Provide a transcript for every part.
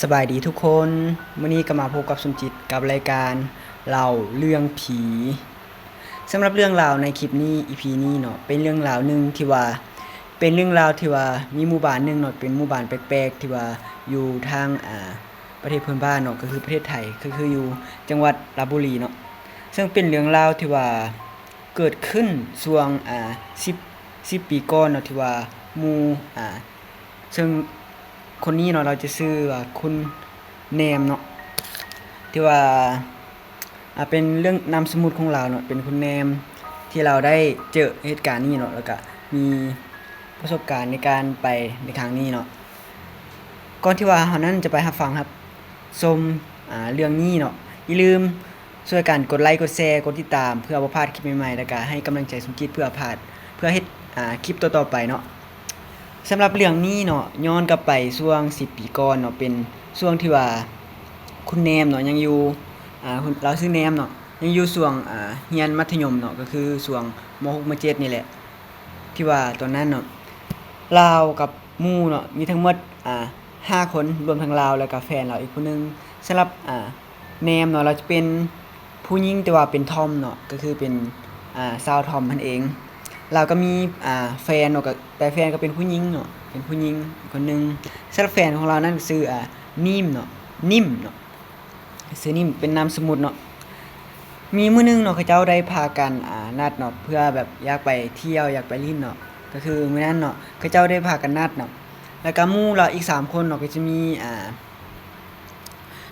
ສະບາຍດີທຸກຄົນ, ມື້ນີ້ກໍມາພົບກັບສົມຈິດກັບລາຍການເລົ່າເລື່ອງຜີ. ສຳລັບເລື່ອງລາວໃນຄລິບນີ້ ອີພີນີ້ເນາະ ເປັນເລື່ອງລາວໜຶ່ງທີ່ວ່າ ເປັນເລື່ອງລາວທີ່ວ່າມີໝູ່ບ້ານໜຶ່ງເນາະ ເປັນໝູ່ບ້ານແປກໆ ທີ່ວ່າຢູ່ທາງ ອາ ປະເທດເພື່ອນບ້ານເນາະ ກໍຄືປະເທດໄທ ກໍຄືຢູ່ຈັງຫວັດລາດບຸລີເນາະ. ເຊິ່ງເປັນເລື່ອງລາວທີ່ວ່າເກີດຂຶ້ນຊ່ວງ ອາ ສິບ ສິບປີກ່ອນເນາະ ທີ່ວ່າໝູ່ ອາ ເຊິ່ງຄົນນີ້ເນາະ ລາວຈະຊື່ວ່າຄຸນແນມເນາະ ທີ່ວ່າ ອາ ເປັນເລື່ອງນາມສະໝຸດຂອງລາວເນາະ ເປັນຄຸນແນມ ທີ່ລາວໄດ້ເຈີເຫດການນີ້ເນາະ ແລ້ວກະມີປະສົບການໃນການໄປໃນຄັ້ງນີ້ເນາະ. ກ່ອນທີ່ວ່າເຮົານັ້ນຈະໄປຮັບຟັງຮັບຊົມ ອາ ເລື່ອງນີ້ເນາະ ຢ່າລືມຊ່ວຍກັນກົດໄລກ໌ ກົດແຊ ກົດຕິດຕາມ ເພື່ອບໍ່ພາດຄລິບໃໝ່ໆ ແລ້ວກະໃຫ້ກຳລັງໃຈສົມຈິດເພື່ອພາດ ເພື່ອເຮັດ ອາ ຄລິບຕໍ່ໆໄປເນາະ. ສຳລັບເລື່ອງນີ້ເນາະ ຍ້ອນກັບໄປຊ່ວງສິບປີກ່ອນເນາະ ເປັນຊ່ວງທີ່ວ່າຄຸນແນມເນາະ ຍັງຢູ່ ອາ ລາວຊື່ແນມເນາະ ຍັງຢູ່ຊ່ວງ ອາ ຮຽນມັດທະຍົມເນາະ ກໍຄືຊ່ວງ ມໍຫົກ ມໍເຈັດນີ້ແຫຼະ ທີ່ວ່າຕອນນັ້ນເນາະ ລາວກັບໝູ່ເນາະ ມີທັງໝົດ ອາ ຫ້າຄົນ ລວມທັງລາວ ແລ້ວກະແຟນລາວອີກຜູ້ໜຶ່ງ. ສຳລັບ ອາ ແນມເນາະ ລາວຈະເປັນຜູ້ຍິງ ແຕ່ວ່າເປັນທອມເນາະ ກໍຄືເປັນ ອາ ຊາວທອມຫັ້ນເອງ. ລາວກໍມີ ອາ ແຟນເນາະ ກໍ ແຕ່ແຟນກໍເປັນຜູ້ຍິງເນາະ ເປັນຜູ້ຍິງຄົນໜຶ່ງ. ສຳລັບແຟນຂອງລາວນັ້ນກໍຊື່ ອາ ນິມເນາະ ນິມເນາະ ຊື່ນິມ ເປັນນາມສະໝຸດເນາະ. ມີມື້ໜຶ່ງເນາະ ເຂົາເຈົ້າໄດ້ພາກັນ ອາ ນັດເນາະ ເພື່ອແບບຢາກໄປທ່ຽວ ຢາກໄປຫຼິ້ນເນາະ. ກໍຄືມື້ນັ້ນເນາະ ເຂົາເຈົ້າໄດ້ພາກັນນັດເນາະ ແລ້ວກໍໝູ່ລາວອີກສາມຄົນເນາະ ກໍຈະມີ ອາ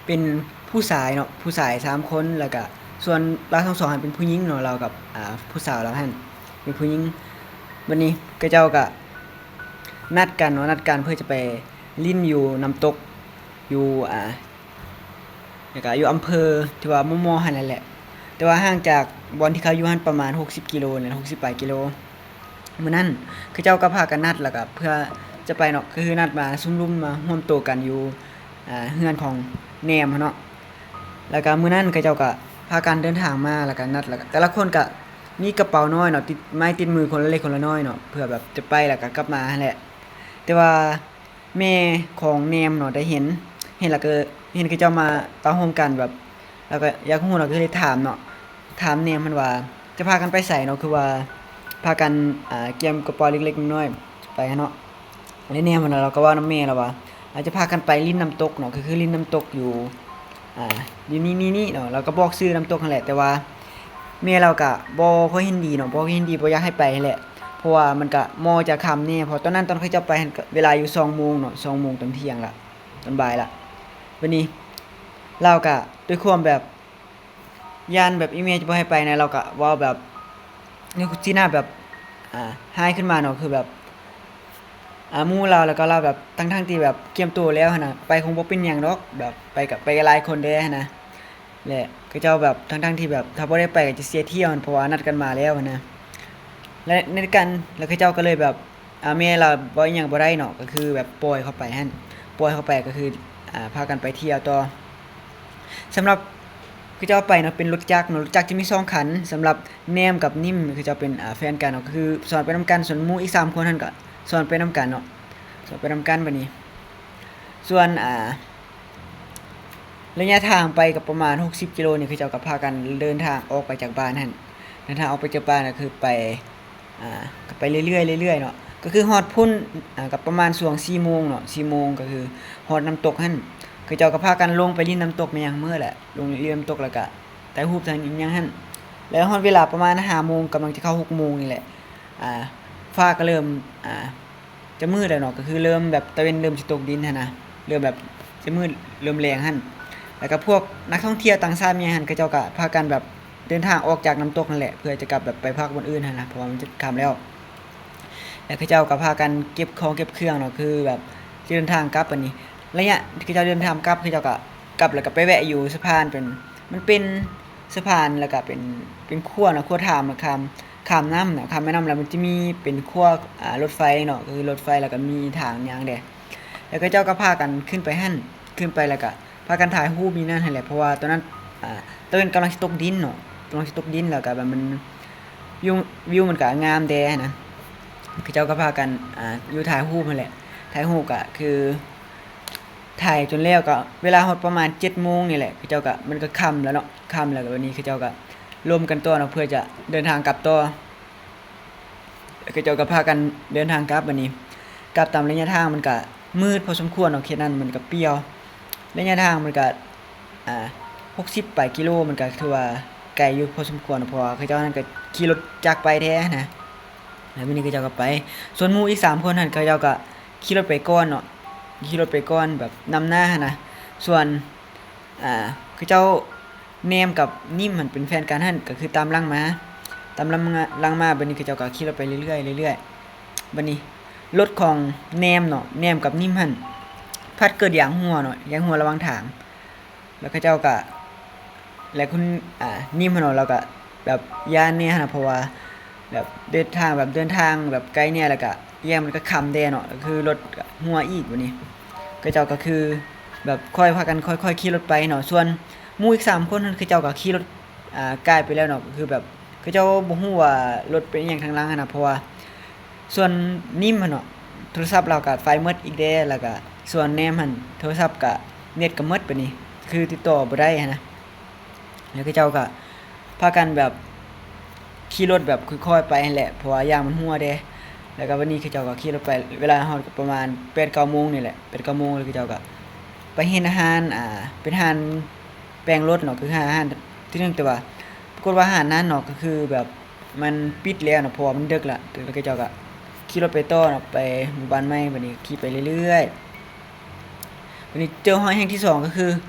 ເປັນຜູ້ຊາຍເນາະ ຜູ້ຊາຍສາມຄົນ ແລ້ວກະສ່ວນລາວທັງສອງຫັ້ນເປັນຜູ້ຍິງເນາະ ລາວກັບ ອາ ຜູ້ສາວລາວຫັ້ນເປັນຜູ້ຍິງ. ບັດນີ້ເຂົາເຈົ້າກະນັດກັນເນາະ ນັດກັນເພື່ອຈະໄປຫຼິ້ນຢູ່ນ້ຳຕົກ ຢູ່ ອາ ແລ້ວກະຢູ່ອຳເພີທີ່ວ່າໝໍ່ໆຫັ້ນແຫຼະ ແຕ່ວ່າຫ່າງຈາກບ່ອນທີ່ເຂົາຢູ່ຫັ້ນປະມານຫົກສິບກິໂລນີ້ແຫຼະ ຫົກສິບປາຍກິໂລ. ມື້ນັ້ນເຂົາເຈົ້າກໍພາກັນນັດ ແລ້ວກໍເພື່ອຈະໄປເນາະ ກໍຄືນັດມາຊຸມນຸມມາຮ່ວມໂຕກັນຢູ່ ອາ ເຮືອນຂອງແນມຫັ້ນເນາະ. ແລ້ວກໍມື້ນັ້ນເຂົາເຈົ້າກໍພາກັນເດີນທາງມາ ແລ້ວກໍນັດ ແລ້ວກໍແຕ່ລະຄົນກໍມີກະເປົານ້ອຍເນາະ ຕິດໄມ້ຕິດມືຄົນລະເລັກຄົນລະນ້ອຍເນາະ ເພື່ອແບບຈະໄປແລ້ວກໍກັບມາຫັ້ນແຫຼະ. ແຕ່ວ່າ ແມ່ຂອງແນມເນາະໄດ້ເຫັນ ເຫັນແລ້ວກໍເຫັນເຂົາເຈົ້າມາຕາໂຮມກັນແບບ ແລ້ວກໍຢາກຮູ້ເນາະ ກໍເລີຍຖາມເນາະ ຖາມແນມຫັ້ນວ່າ ຈະພາກັນໄປໃສເນາະ ຄືວ່າພາກັນ ອາ ກຽມກະເປົາເລັກໆນ້ອຍໆໄປຫັ້ນເນາະ. ແລ້ວແນມຫັ້ນນະ ລາວກໍເວົ້ານຳແມ່ລາວວ່າ ອາ ຈະພາກັນໄປຫຼິ້ນນ້ຳຕົກເນາະ ກໍຄືຫຼິ້ນນ້ຳຕົກຢູ່ ອາ ຢູ່ນີ້ໆເນາະ ລາວກໍບອກຊື່ນ້ຳຕົກຫັ້ນແຫຼະ ແຕ່ວ່າແມ່ລາວກໍບໍ່ຄ່ອຍເຫັນດີເນາະ ບໍ່ຄ່ອຍເຫັນດີ ບໍ່ຢາກໃຫ້ໄປຫັ້ນແຫຼະ ເພາະວ່າມັນກະໝໍ້ຈະຄ່ຳແດ່ ເພາະຕອນນັ້ນຕອນເຂົາເຈົ້າໄປຫັ້ນກະເວລາຢູ່ສອງໂມງເນາະ ສອງໂມງຕອນທ່ຽງລະ ຕອນບ່າຍລະ. ບາດນີ້ລາວກະດ້ວຍຄວາມແບບຢ້ານແບບອີ່ແມ່ຈະບໍ່ໃຫ້ໄປນະ ລາວກະເວົ້າແບບ ໃນສີໜ້າແບບ ອາ ຮ້າຍຂຶ້ນມາເນາະ ຄືແບບ ອາ ໝູ່ລາວ ແລ້ວກໍລາວແບບ ທັງໆທີ່ແບບກຽມໂຕແລ້ວຫັ້ນນະ ໄປຄົງບໍ່ເປັນຫຍັງດອກ ແບບໄປກະ ໄປກັນຫຼາຍຄົນເດ້ຫັ້ນນະ. ແລະ ເຂົາເຈົ້າແບບ ທັງໆທີ່ແບບ ຖ້າບໍ່ໄດ້ໄປກໍຈະເສຍທ່ຽວ ເພາະວ່ານັດກັນມາແລ້ວຫັ້ນນະ ແລະ ໃນການ ແລ້ວເຂົາເຈົ້າກໍເລີຍແບບ ອາ ແມ່ລາວເວົ້າອີ່ຫຍັງບໍ່ໄດ້ເນາະ ກໍຄືແບບປ່ອຍເຂົາໄປຫັ້ນ ປ່ອຍເຂົາໄປກໍຄື ອາ ພາກັນໄປທ່ຽວຕໍ່. ສຳລັບເຂົາເຈົ້າໄປເນາະ ເປັນລົດຈັກເນາະ ລົດຈັກຈະມີສອງຄັນ ສຳລັບແນມກັບນິມ ເຂົາເຈົ້າເປັນ ອາ ແຟນກັນເນາະ ກໍຄືຊ້ອນໄປນຳກັນ ສ່ວນໝູ່ອີກສາມຄົນຫັ້ນກໍຊ້ອນໄປນຳກັນເນາະ ຊ້ອນໄປນຳກັນ. ບາດນີ້ ສ່ວນ ອາ ໄລຍະທາງໄປກໍປະມານຫົກສິບກິໂລນີ້ ເຂົາເຈົ້າກໍພາກັນເດີນທາງອອກໄປຈາກບ້ານຫັ້ນ ເດີນທາງອອກໄປຈາກບ້ານກໍຄືໄປ ອາ ກໍໄປເລື້ອຍໆ ເລື້ອຍໆເນາະ ກໍຄືຮອດພຸ້ນ ອາ ກໍປະມານຊ່ວງສີ່ໂມງເນາະ ສີ່ໂມງກໍຄືຮອດນ້ຳຕົກຫັ້ນ ເຂົາເຈົ້າກໍພາກັນລົງໄປຫຼິ້ນນ້ຳຕົກແມ່ນຫຍັງເໝິດແຫຼະ ລົງຫຼິ້ນນ້ຳຕົກແລ້ວກໍຖ່າຍຮູບຖ່າຍຫຍັງຫັ້ນ ແລ້ວຮອດເວລາປະມານຫ້າໂມງ ກຳລັງຈະເຂົ້າຫົກໂມງນີ້ແຫຼະ ອາ ຟ້າກໍເລີ່ມ ອາ ຈະມືດແລ້ວເນາະ ກໍຄືເລີ່ມແບບຕາເວັນເລີ່ມຊິຕົກດິນຫັ້ນນະ ເລີ່ມແບບຈະມືດເລີ່ມແລງຫັ້ນ ແລ້ວກໍພວກນັກທ່ອງທ່ຽວຕ່າງຊາດແມ່ນຫຍັງຫັ້ນ ເຂົາເຈົ້າກໍພາກັນແບບເດີນທາງອອກຈາກນ້ຳຕົກຫັ້ນແຫຼະ ເພື່ອຈະກັບແບບໄປພັກບ່ອນອື່ນຫັ້ນນະ ເພາະວ່າມັນຈະຄ່ຳແລ້ວ ແລ້ວເຂົາເຈົ້າກໍພາກັນເກັບຂອງເກັບເຄື່ອງເນາະ ຄືແບບຈະເດີນທາງກັບ. ບາດນີ້ໄລຍະທີ່ເຂົາເຈົ້າເດີນທາງກັບ ເຂົາເຈົ້າກໍກັບ ແລ້ວກໍໄປແວະຢູ່ສະພານ ເປັນ ມັນເປັນສະພານ ແລ້ວກໍເປັນ ເປັນຂົວເນາະ ຂົວຂ້າມ ຂ້າມ ຂ້າມນ້ຳເນາະ ຂ້າມແມ່ນ້ຳ ແລ້ວມັນຈະມີເປັນຂົວ ອາ ລົດໄຟເນາະ ກໍຄືລົດໄຟ ແລ້ວກໍມີທາງຍ່າງແດ່ ແລ້ວເຂົາເຈົ້າກໍພາກັນຂຶ້ນໄປຫັ້ນ ຂຶ້ນໄປແລ້ວກໍພາກັນຖ່າຍຮູບຢູ່ນັ້ນຫັ້ນແຫຼະ ເພາະວ່າຕອນນັ້ນ ອາ ຕາເວັນກຳລັງຊິຕົກດິນເນາະ ກຳລັງຊິຕົກດິນ ແລ້ວກໍແບບມັນ ວິວ ວິວມັນກໍງາມແດ່ຫັ້ນນະ ເຂົາເຈົ້າກໍພາກັນ ອາ ຢູ່ຖ່າຍຮູບຫັ້ນແຫຼະ ຖ່າຍຮູບກໍຄື ຖ່າຍຈົນແລ້ວ ກໍເວລາຮອດປະມານເຈັດໂມງນີ້ແຫຼະ ເຂົາເຈົ້າກໍ ມັນກໍຄ່ຳແລ້ວເນາະ ຄ່ຳແລ້ວກໍ ບັດນີ້ເຂົາເຈົ້າກໍລົມກັນຕໍ່ເນາະ ເພື່ອຈະເດີນທາງກັບຕໍ່. ເຂົາເຈົ້າກໍພາກັນເດີນທາງກັບ ບັດນີ້ກັບຕາມໄລຍະທາງມັນກະມືດພໍສົມຄວນເນາະ ເຂດນັ້ນມັນກະປ່ຽວ ໄລຍະທາງມັນກະ ອ່າ ຫົກສິບປາຍກິໂລ ມັນກະຖືວ່າໄກຢູ່ພໍສົມຄວນ ເພາະວ່າເຂົາເຈົ້ານັ້ນກະຂີ່ລົດຈັກໄປແທ້ນະ ແລ້ວມື້ນີ້ເຂົາເຈົ້າກໍໄປ ສ່ວນໝູ່ອີກສາມຄົນຫັ້ນ ເຂົາເຈົ້າກໍຂີ່ລົດໄປກ່ອນເນາະ ຂີ່ລົດໄປກ່ອນແບບນຳໜ້າຫັ້ນນະ ສ່ວນ ອ່າ ຄືເຈົ້າແນມກັບນິມຫັ້ນເປັນແຟນກັນຫັ້ນ ກໍຄືຕາມຫຼັງມາ ຕາມຫຼັງມາ ຫຼັງມາ ບັດນີ້ເຂົາເຈົ້າກໍຂີ່ລົດໄປເລື້ອຍໆ ເລື້ອຍໆ ບັດນີ້ລົດຂອງແນມເນາະ ແນມກັບນິມຫັ້ນ ພັດເກີດຢາງຮົ່ວເນາະ ຢາງຮົ່ວລະຫວ່າງທາງ ແລ້ວເຂົາເຈົ້າກໍ ແລະ ຄຸນ ອ່າ ນິມຫັ້ນເນາະ ລາວກໍແບບຢ້ານແດ່ຫັ້ນນະ ເພາະວ່າແບບເດີນທາງ ແບບເດີນທາງແບບໄກແດ່ ແລ້ວກໍ ອີກຢ່າງມັນກໍຄ່ຳແດ່ເນາະ ກໍຄືລົດກໍຮົ່ວອີກ ບັດນີ້ເຂົາເຈົ້າກໍຄືແບບຄ່ອຍພາກັນຄ່ອຍໆຂີ່ລົດໄປເນາະ ສ່ວນໝູ່ອີກສາມຄົນຫັ້ນ ເຂົາເຈົ້າກໍຂີ່ລົດ ອ່າ ກາຍໄປແລ້ວເນາະ ກໍຄືແບບເຂົາເຈົ້າບໍ່ຮູ້ວ່າລົດເປັນອີ່ຫຍັງທາງຫຼັງຫັ້ນນະ ເພາະວ່າສ່ວນນິມຫັ້ນເນາະ ໂທລະສັບລາວກໍໄຟໝົດອີກແດ່ ແລ້ວກໍສ່ວນແນມຫັ້ນ ໂທລະສັບກໍເນັດກໍໝົດ ບັດນີ້ຄືຕິດຕໍ່ບໍ່ໄດ້ຫັ້ນນະ ແລ້ວເຂົາເຈົ້າກໍພາກັນແບບຂີ່ລົດແບບຄ່ອຍໆໄປຫັ້ນແຫຼະ ເພາະວ່າຢາງມັນຮົ່ວເດ້ ແລ້ວກໍວັນນີ້ເຂົາເຈົ້າກໍຂີ່ລົດໄປ ເວລາຮອດກໍປະມານແປດເກົ້າໂມງນີ້ແຫຼະ ແປດເກົ້າໂມງ ແລ້ວເຂົາເຈົ້າກໍໄປເຫັນຮ້ານ ອ່າ ເປັນຮ້ານແປງລົດເນາະ ຄືຮ້ານ ຮ້ານທີ່ໜຶ່ງ ແຕ່ວ່າປາກົດວ່າຮ້ານນັ້ນເນາະ ກໍຄືແບບມັນປິດແລ້ວເນາະ ເພາະວ່າມັນເດິກລະ ແລ້ວເຂົາເຈົ້າກໍຂີ່ລົດໄປຕໍ່ເນາະ ໄປໝູ່ບ້ານໃໝ່ ບັດນີ້ຂີ່ໄປເລື້ອຍໆ ບັດນີ້ເຈີຮອດແຫ່ງທີສອງ ກໍຄື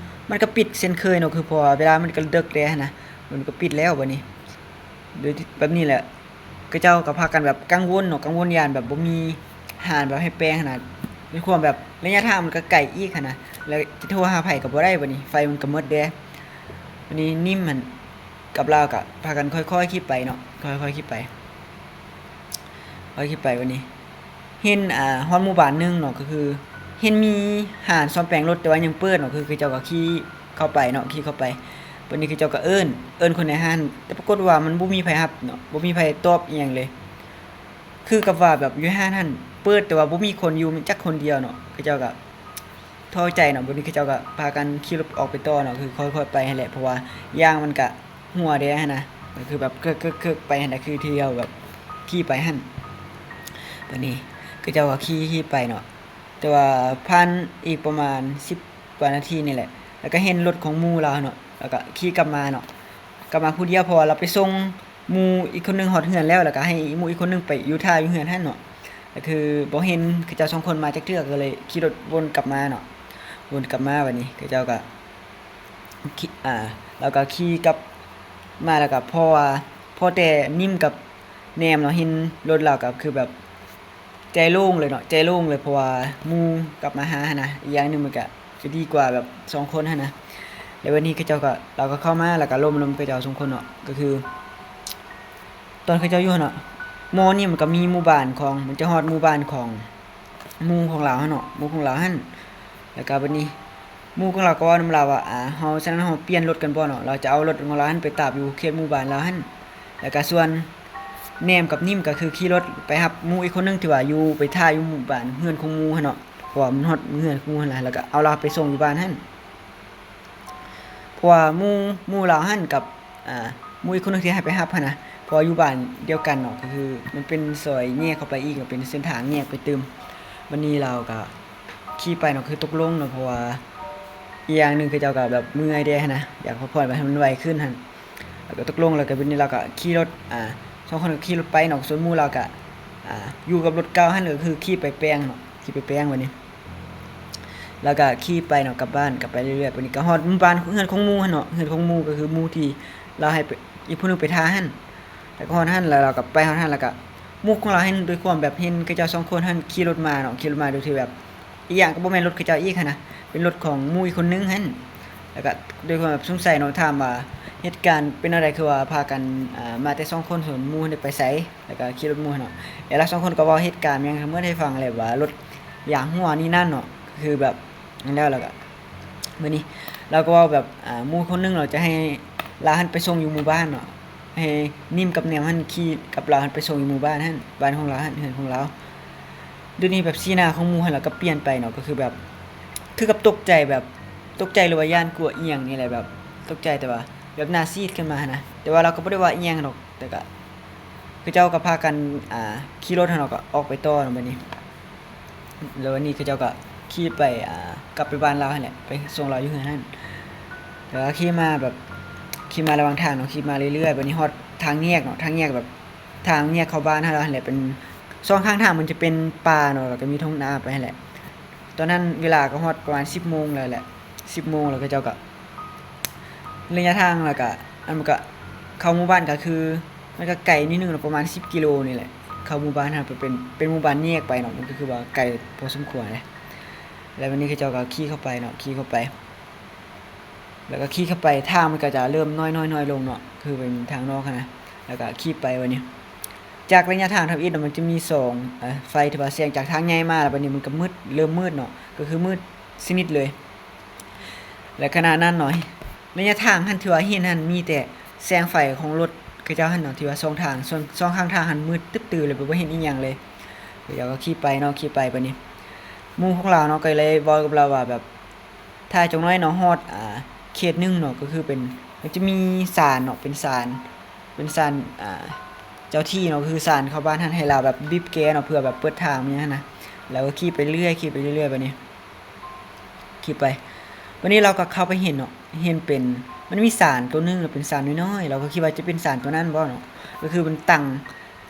ມັນກໍປິດເຊັ່ນເຄີຍເນາະ ຄືເພາະວ່າເວລາມັນກໍເດິກແດ່ຫັ້ນນະ ມັນກໍປິດແລ້ວບັດນີ້ ໂດຍແບບນີ້ແຫຼະ ເຂົາເຈົ້າກໍພາກັນແບບກັງວົນເນາະ ກັງວົນຢ້ານແບບບໍ່ມີຮ້ານແບບໃຫ້ແປງຫັ້ນນະ ດ້ວຍຄວາມແບບໄລຍະທາງມັນກໍໄກອີກຫັ້ນນະ ແລ້ວຈະໂທຫາໃຜກໍບໍ່ໄດ້ບັດນີ້ ໄຟມັນກໍໝົດແດ່ ບັດນີ້ນິມຫັ້ນກັບລາວກໍພາກັນຄ່ອຍໆຂີ່ໄປເນາະ ຄ່ອຍໆຂີ່ໄປ ຂ້ອຍຂີ່ໄປບັດນີ້ ເຫັນ ອ່າ ຮອດໝູ່ບ້ານໜຶ່ງເນາະ ກໍຄືເຫັນມີຮ້ານສ້ອມແປງລົດ ແຕ່ວ່າຍັງເປີດເນາະ ຄືເຂົາເຈົ້າກໍຂີ່ເຂົ້າໄປເນາະ ຂີ່ເຂົ້າໄປ ບັດນີ້ເຂົາເຈົ້າກໍເອີ້ນ ເອີ້ນຄົນໃນຮ້ານ ແຕ່ປາກົດວ່າມັນບໍ່ມີໃຜຮັບເນາະ ບໍ່ມີໃຜຕອບອີ່ຫຍັງເລີຍ ຄືກັບວ່າແບບຢູ່ໃນຮ້ານຫັ້ນເປີດ ແຕ່ວ່າບໍ່ມີຄົນຢູ່ຈັກຄົນດຽວເນາະ ເຂົາເຈົ້າກໍທໍ້ໃຈເນາະ ບັດນີ້ເຂົາເຈົ້າກໍພາກັນຂີ່ລົດອອກໄປຕໍ່ເນາະ ຄືຄ່ອຍໆໄປຫັ້ນແຫຼະ ເພາະວ່າຢາງມັນກະ ຫົວແດ່ຫັ້ນນະ ກໍຄືແບບເຄິກໆໆໄປຫັ້ນນະ ຄືທີ່ເຮົາແບບຂີ່ໄປຫັ້ນ ບັດນີ້ເຂົາເຈົ້າກໍຂີ່ ຂີ່ໄປເນາະ ແຕ່ວ່າຜ່ານອີກປະມານສິບກວ່ານາທີນີ້ແຫຼະ ແລ້ວກໍເຫັນລົດຂອງໝູ່ລາວເນາະ ແລ້ວກໍຂີ່ກັບມາເນາະ ກັບມາຜູ້ດຽວ ເພາະວ່າລາວໄປສົ່ງໝູ່ອີກຄົນໜຶ່ງຮອດເຮືອນແລ້ວ ແລ້ວກໍໃຫ້ໝູ່ອີກຄົນໜຶ່ງໄປຢູ່ຖ້າຢູ່ເຮືອນຫັ້ນເນາະ ກໍຄືບໍ່ເຫັນເຂົາເຈົ້າສອງຄົນມາຈັກເທື່ອ ກໍເລີຍຂີ່ລົດວົນກັບມາເນາະ ວົນກັບມາ ບັດນີ້ເຂົາເຈົ້າກໍ ຂີ່ ອ່າ ລາວກໍຂີ່ກັບມາ ແລ້ວກໍພໍວ່າ ພໍແຕ່ນິມກັບແນມເນາະ ເຫັນລົດລາວກໍຄືແບບໃຈໂລ່ງເລີຍເນາະ ໃຈໂລ່ງເລີຍ ເພາະວ່າໝູ່ກັບມາຫາຫັ້ນນະ ອີກຢ່າງໜຶ່ງມັນກໍຈະດີກວ່າແບບສອງຄົນຫັ້ນນະ ແລ້ວບັດນີ້ເຂົາເຈົ້າກໍ ລາວກໍເຂົ້າມາ ແລ້ວກໍລົມນຳເຂົາເຈົ້າສອງຄົນເນາະ ກໍຄື ຕອນເຂົາເຈົ້າຢູ່ຫັ້ນເນາະ ມໍນີ້ມັນກໍມີໝູ່ບ້ານຂອງ ມັນຈະຮອດໝູ່ບ້ານຂອງ ໝູ່ຂອງລາວຫັ້ນເນາະ ໝູ່ຂອງລາວຫັ້ນ ແລ້ວກໍບັດນີ້ໝູ່ຂອງລາວກໍເວົ້ານຳລາວວ່າ ອ່າ ເຮົາ ສະນັ້ນເຮົາປ່ຽນລົດກັນບໍ່ເນາະ ລາວຈະເອົາລົດຂອງລາວຫັ້ນໄປຕາບຢູ່ເຂດໝູ່ບ້ານລາວຫັ້ນ ແລ້ວກໍສ່ວນແນມກັບນິມກໍຄືຂີ່ລົດໄປຮັບໝູ່ອີກຄົນໜຶ່ງທີ່ວ່າຢູ່ ໄປຖ້າຢູ່ໝູ່ບ້ານເຮືອນຂອງໝູ່ຫັ້ນເນາະ ເພາະວ່າມັນຮອດເຮືອນຂອງໝູ່ຫັ້ນລະ ແລ້ວກໍເອົາລາວໄປສົ່ງຢູ່ບ້ານຫັ້ນ ເພາະວ່າໝູ່ ໝູ່ລາວຫັ້ນກັບ ອ່າ ໝູ່ອີກຄົນໜຶ່ງທີ່ໃຫ້ໄປຮັບຫັ້ນນະ ເພາະວ່າຢູ່ບ້ານດຽວກັນເນາະ ກໍຄືມັນເປັນຊອຍແຍກເຂົ້າໄປອີກ ເປັນເສັ້ນທາງແຍກໄປຕື່ມ ບັດນີ້ລາວກໍຂີ່ໄປເນາະ ຄືຕົກລົງເນາະ ເພາະວ່າອີກຢ່າງໜຶ່ງເຂົາເຈົ້າກໍແບບເມື່ອຍແດ່ຫັ້ນນະ ຢາກພັກຜ່ອນໃຫ້ມັນໄວຂຶ້ນຫັ້ນ ແລ້ວກໍຕົກລົງ ແລ້ວກໍບັດນີ້ລາວກໍຂີ່ລົດ ອ່າ ສອງຄົນກໍຂີ່ລົດໄປເນາະ ສ່ວນໝູ່ລາວກໍ ອ່າ ຢູ່ກັບລົດເກົ່າຫັ້ນ ກໍຄືຂີ່ໄປແປງເນາະ ຂີ່ໄປແປງບັດນີ້ ແລ້ວກໍຂີ່ໄປເນາະ ກັບບ້ານ ກັບໄປເລື້ອຍໆ ບັດນີ້ກໍຮອດບ້ານເຮືອນຂອງໝູ່ຫັ້ນເນາະ ເຮືອນຂອງໝູ່ກໍຄືໝູ່ທີ່ລາວໃຫ້ໄປ ອີກຜູ້ໜຶ່ງໄປຖ້າຫັ້ນ ແລ້ວກໍຮອດຫັ້ນ ແລ້ວລາວກໍໄປຮອດຫັ້ນ ແລ້ວກໍໝູ່ຂອງລາວຫັ້ນ ດ້ວຍຄວາມແບບເຫັນເຂົາເຈົ້າສອງຄົນຫັ້ນຂີ່ລົດມາເນາະ ຂີ່ລົດມາໂດຍທີ່ແບບ ອີກຢ່າງກໍບໍ່ແມ່ນລົດເຂົາເຈົ້າອີກຫັ້ນນະ ເປັນລົດຂອງໝູ່ອີກຄົນໜຶ່ງຫັ້ນ ແລ້ວກໍດ້ວຍຄວາມແບບສົງໄສເນາະ ຖາມວ່າເຫດການເປັນແນວໃດ ຄືວ່າພາກັນ ອ່າ ມາແຕ່ສອງຄົນ ສ່ວນໝູ່ຫັ້ນໄດ້ໄປໃສ ແລ້ວກໍຂີ່ລົດໝູ່ຫັ້ນເນາະ ແລ້ວລາວສອງຄົນກໍເວົ້າເຫດການຫຍັງທັງໝົດໃຫ້ຟັງ ແລ້ວວ່າລົດຢາງຮົ່ວນີ້ນັ້ນເນາະ ຄືແບບນັ້ນແລ້ວ ແລ້ວກໍ ມື້ນີ້ລາວກໍເວົ້າແບບ ອ່າ ໝູ່ຄົນໜຶ່ງເນາະ ຈະໃຫ້ລາວຫັ້ນໄປສົ່ງຢູ່ໝູ່ບ້ານເນາະ ໃຫ້ນິມກັບແນມຫັ້ນຂີ່ກັບລາວຫັ້ນໄປສົ່ງຢູ່ໝູ່ບ້ານຫັ້ນ ບ້ານຂອງລາວຫັ້ນ ເຮືອນຂອງລາວ ດຽວນີ້ແບບສີໜ້າຂອງໝູ່ຫັ້ນລະກໍປ່ຽນໄປເນາະ ກໍຄືແບບ ຄືກັບຕົກໃຈ ແບບຕົກໃຈ ຫຼືວ່າຢ້ານກົວອີ່ຫຍັງນີ້ແຫຼະ ແບບຕົກໃຈ ແຕ່ວ່າແບບໜ້າຊີດຂຶ້ນມາຫັ້ນນະ. ແຕ່ວ່າລາວກໍບໍ່ໄດ້ວ່າອີ່ຫຍັງດອກ ແຕ່ກໍ ເຂົາເຈົ້າກໍພາກັນ ອ່າ ຂີ່ລົດຫັ້ນເນາະ ກໍອອກໄປຕໍ່ເນາະ ບັດນີ້. ແລ້ວບັດນີ້ເຂົາເຈົ້າກໍຂີ່ໄປ ອ່າ ກັບໄປບ້ານລາວຫັ້ນແຫຼະ ໄປສົ່ງລາວຢູ່ເຮືອນຫັ້ນ. ແລ້ວກໍຂີ່ມາແບບ ຂີ່ມາລະຫວ່າງທາງເນາະ ຂີ່ມາເລື້ອຍໆ ບັດນີ້ຮອດທາງແຍກເນາະ ທາງແຍກແບບ ທາງແຍກເຂົ້າບ້ານເຮົາຫັ້ນແຫຼະ ເປັນ ສອງຂ້າງທາງມັນຈະເປັນປ່າເນາະ ແລ້ວກໍມີທົ່ງນາໄປຫັ້ນແຫຼະ. ຕອນນັ້ນເວລາກໍຮອດປະມານສິບໂມງແລ້ວແຫຼະ ສິບໂມງ ແລ້ວເຂົາເຈົ້າກໍ ໄລຍະທາງ ແລ້ວກະ ອັນ ມັນກະເຂົ້າໝູ່ບ້ານ ກະຄືມັນກະໄກນິດໜຶ່ງເນາະ ປະມານສິບກິໂລນີ້ແຫຼະ ເຂົ້າໝູ່ບ້ານຫັ້ນ ເປັນ ເປັນໝູ່ບ້ານແຍກໄປເນາະ ມັນກະຄືວ່າໄກພໍສົມຄວນເດ. ແລ້ວບັດນີ້ເຂົາເຈົ້າກະຂີ່ເຂົ້າໄປເນາະ ຂີ່ເຂົ້າໄປ ແລ້ວກະຂີ່ເຂົ້າໄປ ທາງມັນກະຈະເລີ່ມນ້ອຍໆ ນ້ອຍລົງເນາະ ຄືເປັນທາງນອກຫັ້ນນະ. ແລ້ວກະຂີ່ໄປບັດນີ້ ຈາກໄລຍະທາງທຳອິດເນາະ ມັນຈະມີສອງ ເອີ ໄຟທີ່ວ່າແສງຈາກທາງໃຫຍ່ມາ ແລ້ວບັດນີ້ມັນກະມືດ ເລີ່ມມືດເນາະ ກະຄືມືດສະໜິດເລີຍ. ແລະ ຂະນະນັ້ນເນາະ ໄລຍະທາງຫັ້ນທີ່ວ່າເຫັນຫັ້ນ ມີແຕ່ແສງໄຟຂອງລົດເຂົາເຈົ້າຫັ້ນເນາະ ທີ່ວ່າສອງທາງ ສ່ວນສອງຂ້າງທາງຫັ້ນມືດຕຶບຕື່ເລີຍ ແບບບໍ່ເຫັນອີ່ຫຍັງເລີຍ. ແລ້ວກໍຂີ່ໄປເນາະ ຂີ່ໄປບັດນີ້ ໝູ່ຂອງລາວເນາະ ກໍເລີຍເວົ້າກັບລາວວ່າແບບ ຖ້າຈັກໜ້ອຍເນາະ ຮອດ ອ່າ ເຂດໜຶ່ງເນາະ ກໍຄືເປັນ ມັນຈະມີສານເນາະ ເປັນສານ ເປັນສານ ອ່າ ເຈົ້າທີ່ເນາະ ກໍຄືສານເຂົ້າບ້ານຫັ້ນ ໃຫ້ລາວແບບບີບແກເນາະ ເພື່ອແບບເປີດທາງແມ່ນຫຍັງຫັ້ນນະ. ແລ້ວກໍຂີ່ໄປເລື້ອຍ ຂີ່ໄປເລື້ອຍ ແບບນີ້ ຂີ່ໄປ ບັດນີ້ລາວກໍເຂົ້າໄປເຫັນເນາະ ເຫັນເປັນ ມັນມີສານໂຕໜຶ່ງ ເປັນສານນ້ອຍໆ ລາວກໍຄິດວ່າຈະເປັນສານໂຕນັ້ນບໍ່ເນາະ ກໍຄືເປັນຕັ້ງ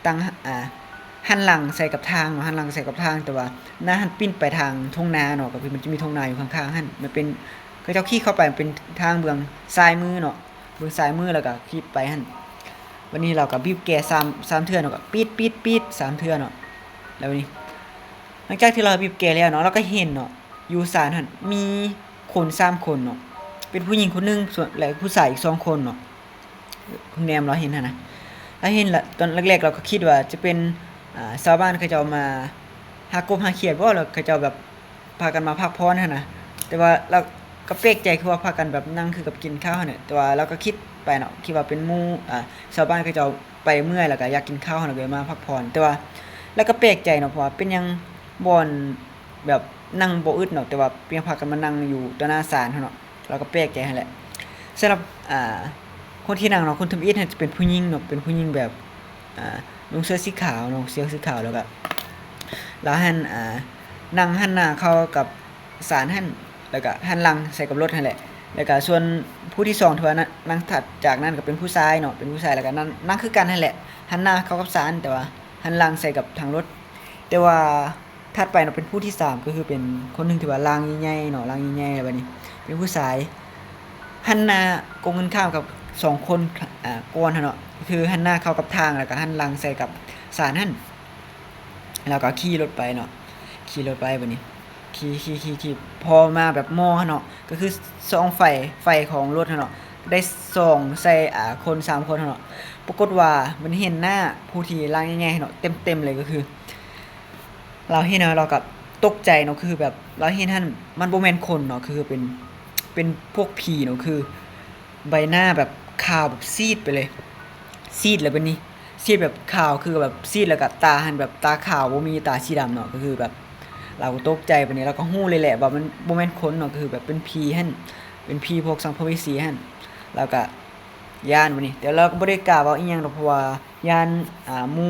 ຕັ້ງ ອ່າ ຫັນຫຼັງໃສ່ກັບທາງເນາະ ຫັນຫຼັງໃສ່ກັບທາງ ແຕ່ວ່າໜ້າຫັ້ນປິ່ນໄປທາງທົ່ງນາເນາະ ກໍຄືມັນຈະມີທົ່ງນາຢູ່ຂ້າງໆຫັ້ນ ມັນເປັນ ເຂົາເຈົ້າຂີ່ເຂົ້າໄປ ມັນເປັນທາງເບື້ອງຊ້າຍມືເນາະ ເບື້ອງຊ້າຍມື ແລ້ວກໍຂີ່ໄປຫັ້ນ. ບັດນີ້ລາວກໍບີບແກສາມ ສາມເທື່ອເນາະ ກໍປີດ ປີດ ປີດ ສາມເທື່ອເນາະ. ແລ້ວບັດນີ້ ຫຼັງຈາກທີ່ລາວບີບແກແລ້ວເນາະ ລາວກໍເຫັນເນາະ ຢູ່ສານຫັ້ນມີຄົນສາມຄົນເນາະ ເປັນຜູ້ຍິງຄົນໜຶ່ງ ສ່ວນ ແລະ ຜູ້ຊາຍອີກສອງຄົນເນາະ. ແນມລາວເຫັນຫັ້ນນະ ລາວເຫັນລະ ຕອນແລກໆລາວກໍຄິດວ່າຈະເປັນ ອ່າ ຊາວບ້ານເຂົາເຈົ້າມາຫາກົບຫາຂຽດບໍ່ ແລ້ວເຂົາເຈົ້າແບບພາກັນມາພັກຜ່ອນຫັ້ນນະ. ແຕ່ວ່າລາວກໍແປກໃຈ ຄືວ່າພາກັນແບບນັ່ງຄືກັບກິນເຂົ້າຫັ້ນແຫຼະ ແຕ່ວ່າລາວກໍຄິດໄປເນາະ ຄິດວ່າເປັນໝູ່ ອ່າ ຊາວບ້ານເຂົາເຈົ້າໄປເມື່ອຍ ແລ້ວກໍຢາກກິນເຂົ້າຫັ້ນນະ ກໍເລີຍມາພັກຜ່ອນ. ແຕ່ວ່າລາວກໍແປກໃຈເນາະ ເພາະວ່າເປັນຫຍັງບ່ອນ ແບບນັ່ງບໍ່ອຶດເນາະ ແຕ່ວ່າຍັງພາກັນມານັ່ງຢູ່ຕໍ່ໜ້າສານຫັ້ນເນາະ ລາວກໍແປກໃຈຫັ້ນແຫຼະ. ສຳລັບ ອ່າ ຄົນທີ່ນັ່ງເນາະ ຄົນທຳອິດຫັ້ນຈະເປັນຜູ້ຍິງເນາະ ເປັນຜູ້ຍິງແບບ ອ່າ ນຸ່ງເສື້ອສີຂາວເນາະ ເສື້ອສີຂາວ ແລ້ວກໍລາວຫັ້ນ ອ່າ ນັ່ງຫັນໜ້າເຂົ້າກັບສານຫັ້ນ ແລ້ວກໍຫັນຫຼັງໃສ່ກັບລົດຫັ້ນແຫຼະ. ແລ້ວກໍສ່ວນຜູ້ທີສອງທີ່ວ່ານັ່ງ ນັ່ງຖັດຈາກນັ້ນກໍເປັນຜູ້ຊາຍເນາະ ເປັນຜູ້ຊາຍ ແລ້ວກໍນັ່ງ ນັ່ງຄືກັນຫັ້ນແຫຼະ ຫັນໜ້າເຂົ້າກັບສານ ແຕ່ວ່າຫັນຫຼັງໃສ່ກັບທາງລົດ. ແຕ່ວ່າ ຖັດໄປເນາະ ເປັນຜູ້ທີສາມ ກໍຄືເປັນຄົນໜຶ່ງທີ່ວ່າຮ່າງໃຫຍ່ໆເນາະ ຮ່າງໃຫຍ່ໆ ແລ້ວບັດນີ້ເປັນຜູ້ຊາຍ ຫັນໜ້າກົງກັນຂ້າມກັບສອງຄົນ ອ່າ ກ່ອນຫັ້ນເນາະ ຄືຫັນໜ້າເຂົ້າກັບທາງ ແລ້ວກໍຫັນຫຼັງໃສ່ກັບສານຫັ້ນ. ແລ້ວກໍຂີ່ລົດໄປເນາະ ຂີ່ລົດໄປບັດນີ້ ຂີ່ໆໆໆ ພໍມາແບບມໍຫັ້ນເນາະ ກໍຄືສ່ອງໄຟ ໄຟຂອງລົດຫັ້ນເນາະ ໄດ້ສ່ອງໃສ່ ອ່າ ຄົນສາມຄົນຫັ້ນເນາະ. ປາກົດວ່າມັນເຫັນໜ້າຜູ້ທີ່ຮ່າງໃຫຍ່ໆເນາະ ເຕັມໆເລີຍ ກໍຄື ລາວເຫັນແລ້ວລາວກໍຕົກໃຈເນາະ ຄືແບບລາວເຫັນຫັ້ນມັນບໍ່ແມ່ນຄົນເນາະ ຄືເປັນ ເປັນພວກຜີເນາະ ຄືໃບໜ້າແບບຂາວແບບຊີດໄປເລີຍ ຊີດແລ້ວບັດນີ້ ຊີດແບບຂາວ ຄືແບບຊີດແລ້ວກໍຕາຫັ້ນແບບຕາຂາວ ບໍ່ມີຕາສີດຳເນາະ ກໍຄືແບບລາວກໍຕົກໃຈບັດນີ້ ລາວກໍຮູ້ເລີຍແຫຼະວ່າມັນບໍ່ແມ່ນຄົນເນາະ ກໍຄືແບບເປັນຜີຫັ້ນ ເປັນຜີພວກສັມພະເວສີຫັ້ນ ລາວກໍ ຢ້ານບັດນີ້ ແຕ່ລາວກໍບໍ່ໄດ້ກ້າເວົ້າອີ່ຫຍັງດອກ ເພາະວ່າຢ້ານ ອ່າ ໝູ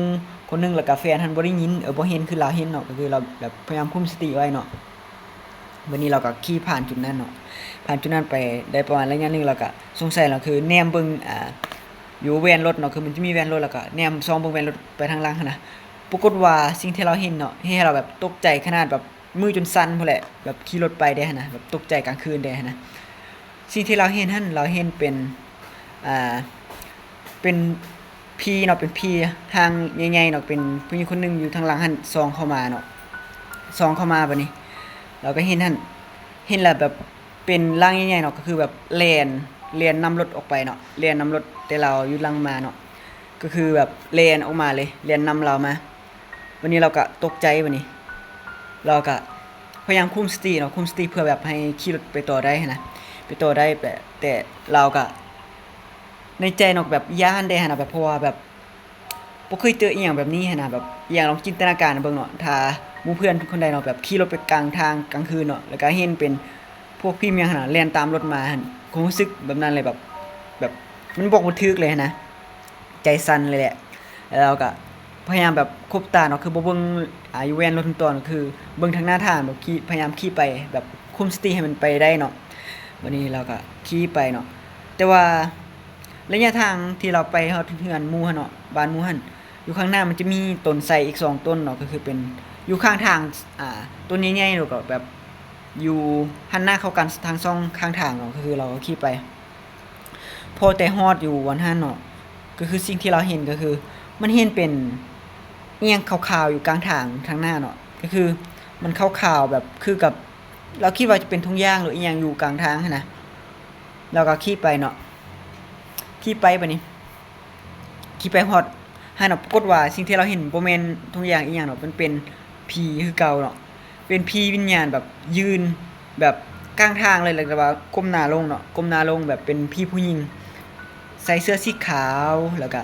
່ຄົນໜຶ່ງ ແລ້ວກໍແຟນຫັ້ນບໍ່ໄດ້ຍິນ ເອີ ບໍ່ເຫັນຄືລາວເຫັນເນາະ ກໍຄືລາວແບບພະຍາຍາມຄຸມສະຕິໄວ້ເນາະ. ບັດນີ້ລາວກໍຂີ່ຜ່ານຈຸດນັ້ນເນາະ ຜ່ານຈຸດນັ້ນໄປໄດ້ປະມານໄລຍະໜຶ່ງ ລາວກໍສົງໄສ ລາວຄືແນມເບິ່ງ ອ່າ ຢູ່ແວ່ນລົດເນາະ ຄືມັນຈະມີແວ່ນລົດ ແລ້ວກໍແນມສ່ອງເບິ່ງແວ່ນລົດໄປທາງຫຼັງຫັ້ນນະ ປາກົດວ່າສິ່ງທີ່ລາວເຫັນເນາະ ເຮັດໃຫ້ລາວແບບຕົກໃຈຂະໜາດແບບມືຈົນສັ່ນພຸ້ນແຫຼະ ແບບຂີ່ລົດໄປເດ້ຫັ້ນນະ ແບບຕົກໃຈກາງຄືນເດ້ຫັ້ນນະ. ສິ່ງທີ່ລາວເຫັນຫັ້ນ ລາວເຫັນເປັນ ອ່າ ເປັນຜີເນາະ ເປັນຜີຮ່າງໃຫຍ່ໆເນາະ ເປັນຜູ້ຍິງຄົນໜຶ່ງຢູ່ທາງຫຼັງຫັ້ນ ສ່ອງເຂົ້າມາເນາະ ສ່ອງເຂົ້າມາບັດນີ້ ລາວກໍເຫັນຫັ້ນ ເຫັນແລ້ວແບບເປັນຮ່າງໃຫຍ່ໆເນາະ ກໍຄືແບບແລ່ນ ແລ່ນນຳລົດອອກໄປເນາະ ແລ່ນນຳລົດແຕ່ລາວຢູ່ຫຼັງມາເນາະ ກໍຄືແບບແລ່ນອອກມາເລີຍ ແລ່ນນຳລາວມາ. ບັດນີ້ລາວກະຕົກໃຈ ບັດນີ້ລາວກະພະຍາຍາມຄຸມສະຕິເນາະ ຄຸມສະຕິເພື່ອແບບໃຫ້ຂີ່ລົດໄປຕໍ່ໄດ້ຫັ້ນນະ ໄປຕໍ່ໄດ້ ແຕ່ ແຕ່ລາວກະ ໃນໃຈເນາະ ແບບຢ້ານເດ້ຫັ້ນນະ ແບບ ເພາະວ່າແບບບໍ່ເຄີຍເຈີອີ່ຫຍັງແບບນີ້ຫັ້ນນະ ແບບອີ່ຫຍັງ ລອງຈິນຕະນາການເບິ່ງເນາະ ຖ້າ ໝູ່ເພື່ອນຄົນໃດເນາະ ແບບຂີ່ລົດໄປກາງທາງກາງຄືນເນາະ ແລ້ວກໍເຫັນເປັນພວກຜີແມ່ນຫຍັງຫັ້ນນະ ແລ່ນຕາມລົດມາຫັ້ນ ຄວາມຮູ້ສຶກແບບນັ້ນເລີຍ ແບບ ແບບມັນບອກບໍ່ຖືກເລີຍຫັ້ນນະ ໃຈສັ່ນເລີຍແຫຼະ. ແລ້ວເຮົາກໍພະຍາຍາມແບບຄົບຕາເນາະ ຄືບໍ່ເບິ່ງ ອາ ຢູ່ແວ່ນລົດຫົນຕອນ ກໍຄືເບິ່ງທາງໜ້າທາງ ແບບຂີ່ ພະຍາຍາມຂີ່ໄປ ແບບຄຸມສະຕິໃຫ້ມັນໄປໄດ້ເນາະ. ບັດນີ້ເຮົາກໍຂີ່ໄປເນາະ ແຕ່ວ່າໄລຍະທາງທີ່ເຮົາໄປຮອດເຮືອນໝູ່ຫັ້ນເນາະ ບ້ານໝູ່ຫັ້ນ ຢູ່ຂ້າງໜ້າມັນຈະມີຕົ້ນໄຊອີກສອງຕົ້ນເນາະ ກໍຄືເປັນຢູ່ຂ້າງທາງ ອາ ຕົ້ນໃຫຍ່ໆ ແລ້ວກໍແບບຢູ່ຫັນໜ້າເຂົ້າກັນທາງຊ່ອງຂ້າງທາງເນາະ ກໍຄືເຮົາກໍຂີ່ໄປ ພໍແຕ່ຮອດຢູ່ບ່ອນຫັ້ນເນາະ ກໍຄືສິ່ງທີ່ເຮົາເຫັນກໍຄື ມັນເຫັນເປັນອີ່ຫຍັງຂາວໆຢູ່ກາງທາງທາງໜ້າເນາະ ກໍຄືມັນຂາວໆແບບຄືກັບ ເຮົາຄິດວ່າຈະເປັນທຸງຢາງ ຫຼື ອີ່ຫຍັງຢູ່ກາງທາງຫັ້ນນະ. ເຮົາກໍຂີ່ໄປເນາະ ຂີ່ໄປບັດນີ້ ຂີ່ໄປຮອດຫັ້ນນະ ປາກົດວ່າສິ່ງທີ່ເຮົາເຫັນບໍ່ແມ່ນທຸງຢາງອີ່ຫຍັງເນາະ ມັນເປັນຜີຄືເກົ່າເນາະ ເປັນຜີວິນຍານແບບຢືນແບບກາງທາງເລີຍ ແລ້ວກໍວ່າກົ້ມໜ້າລົງເນາະ ກົ້ມໜ້າລົງແບບເປັນຜີຜູ້ຍິງ ໃສ່ເສື້ອສີຂາວ ແລ້ວກໍ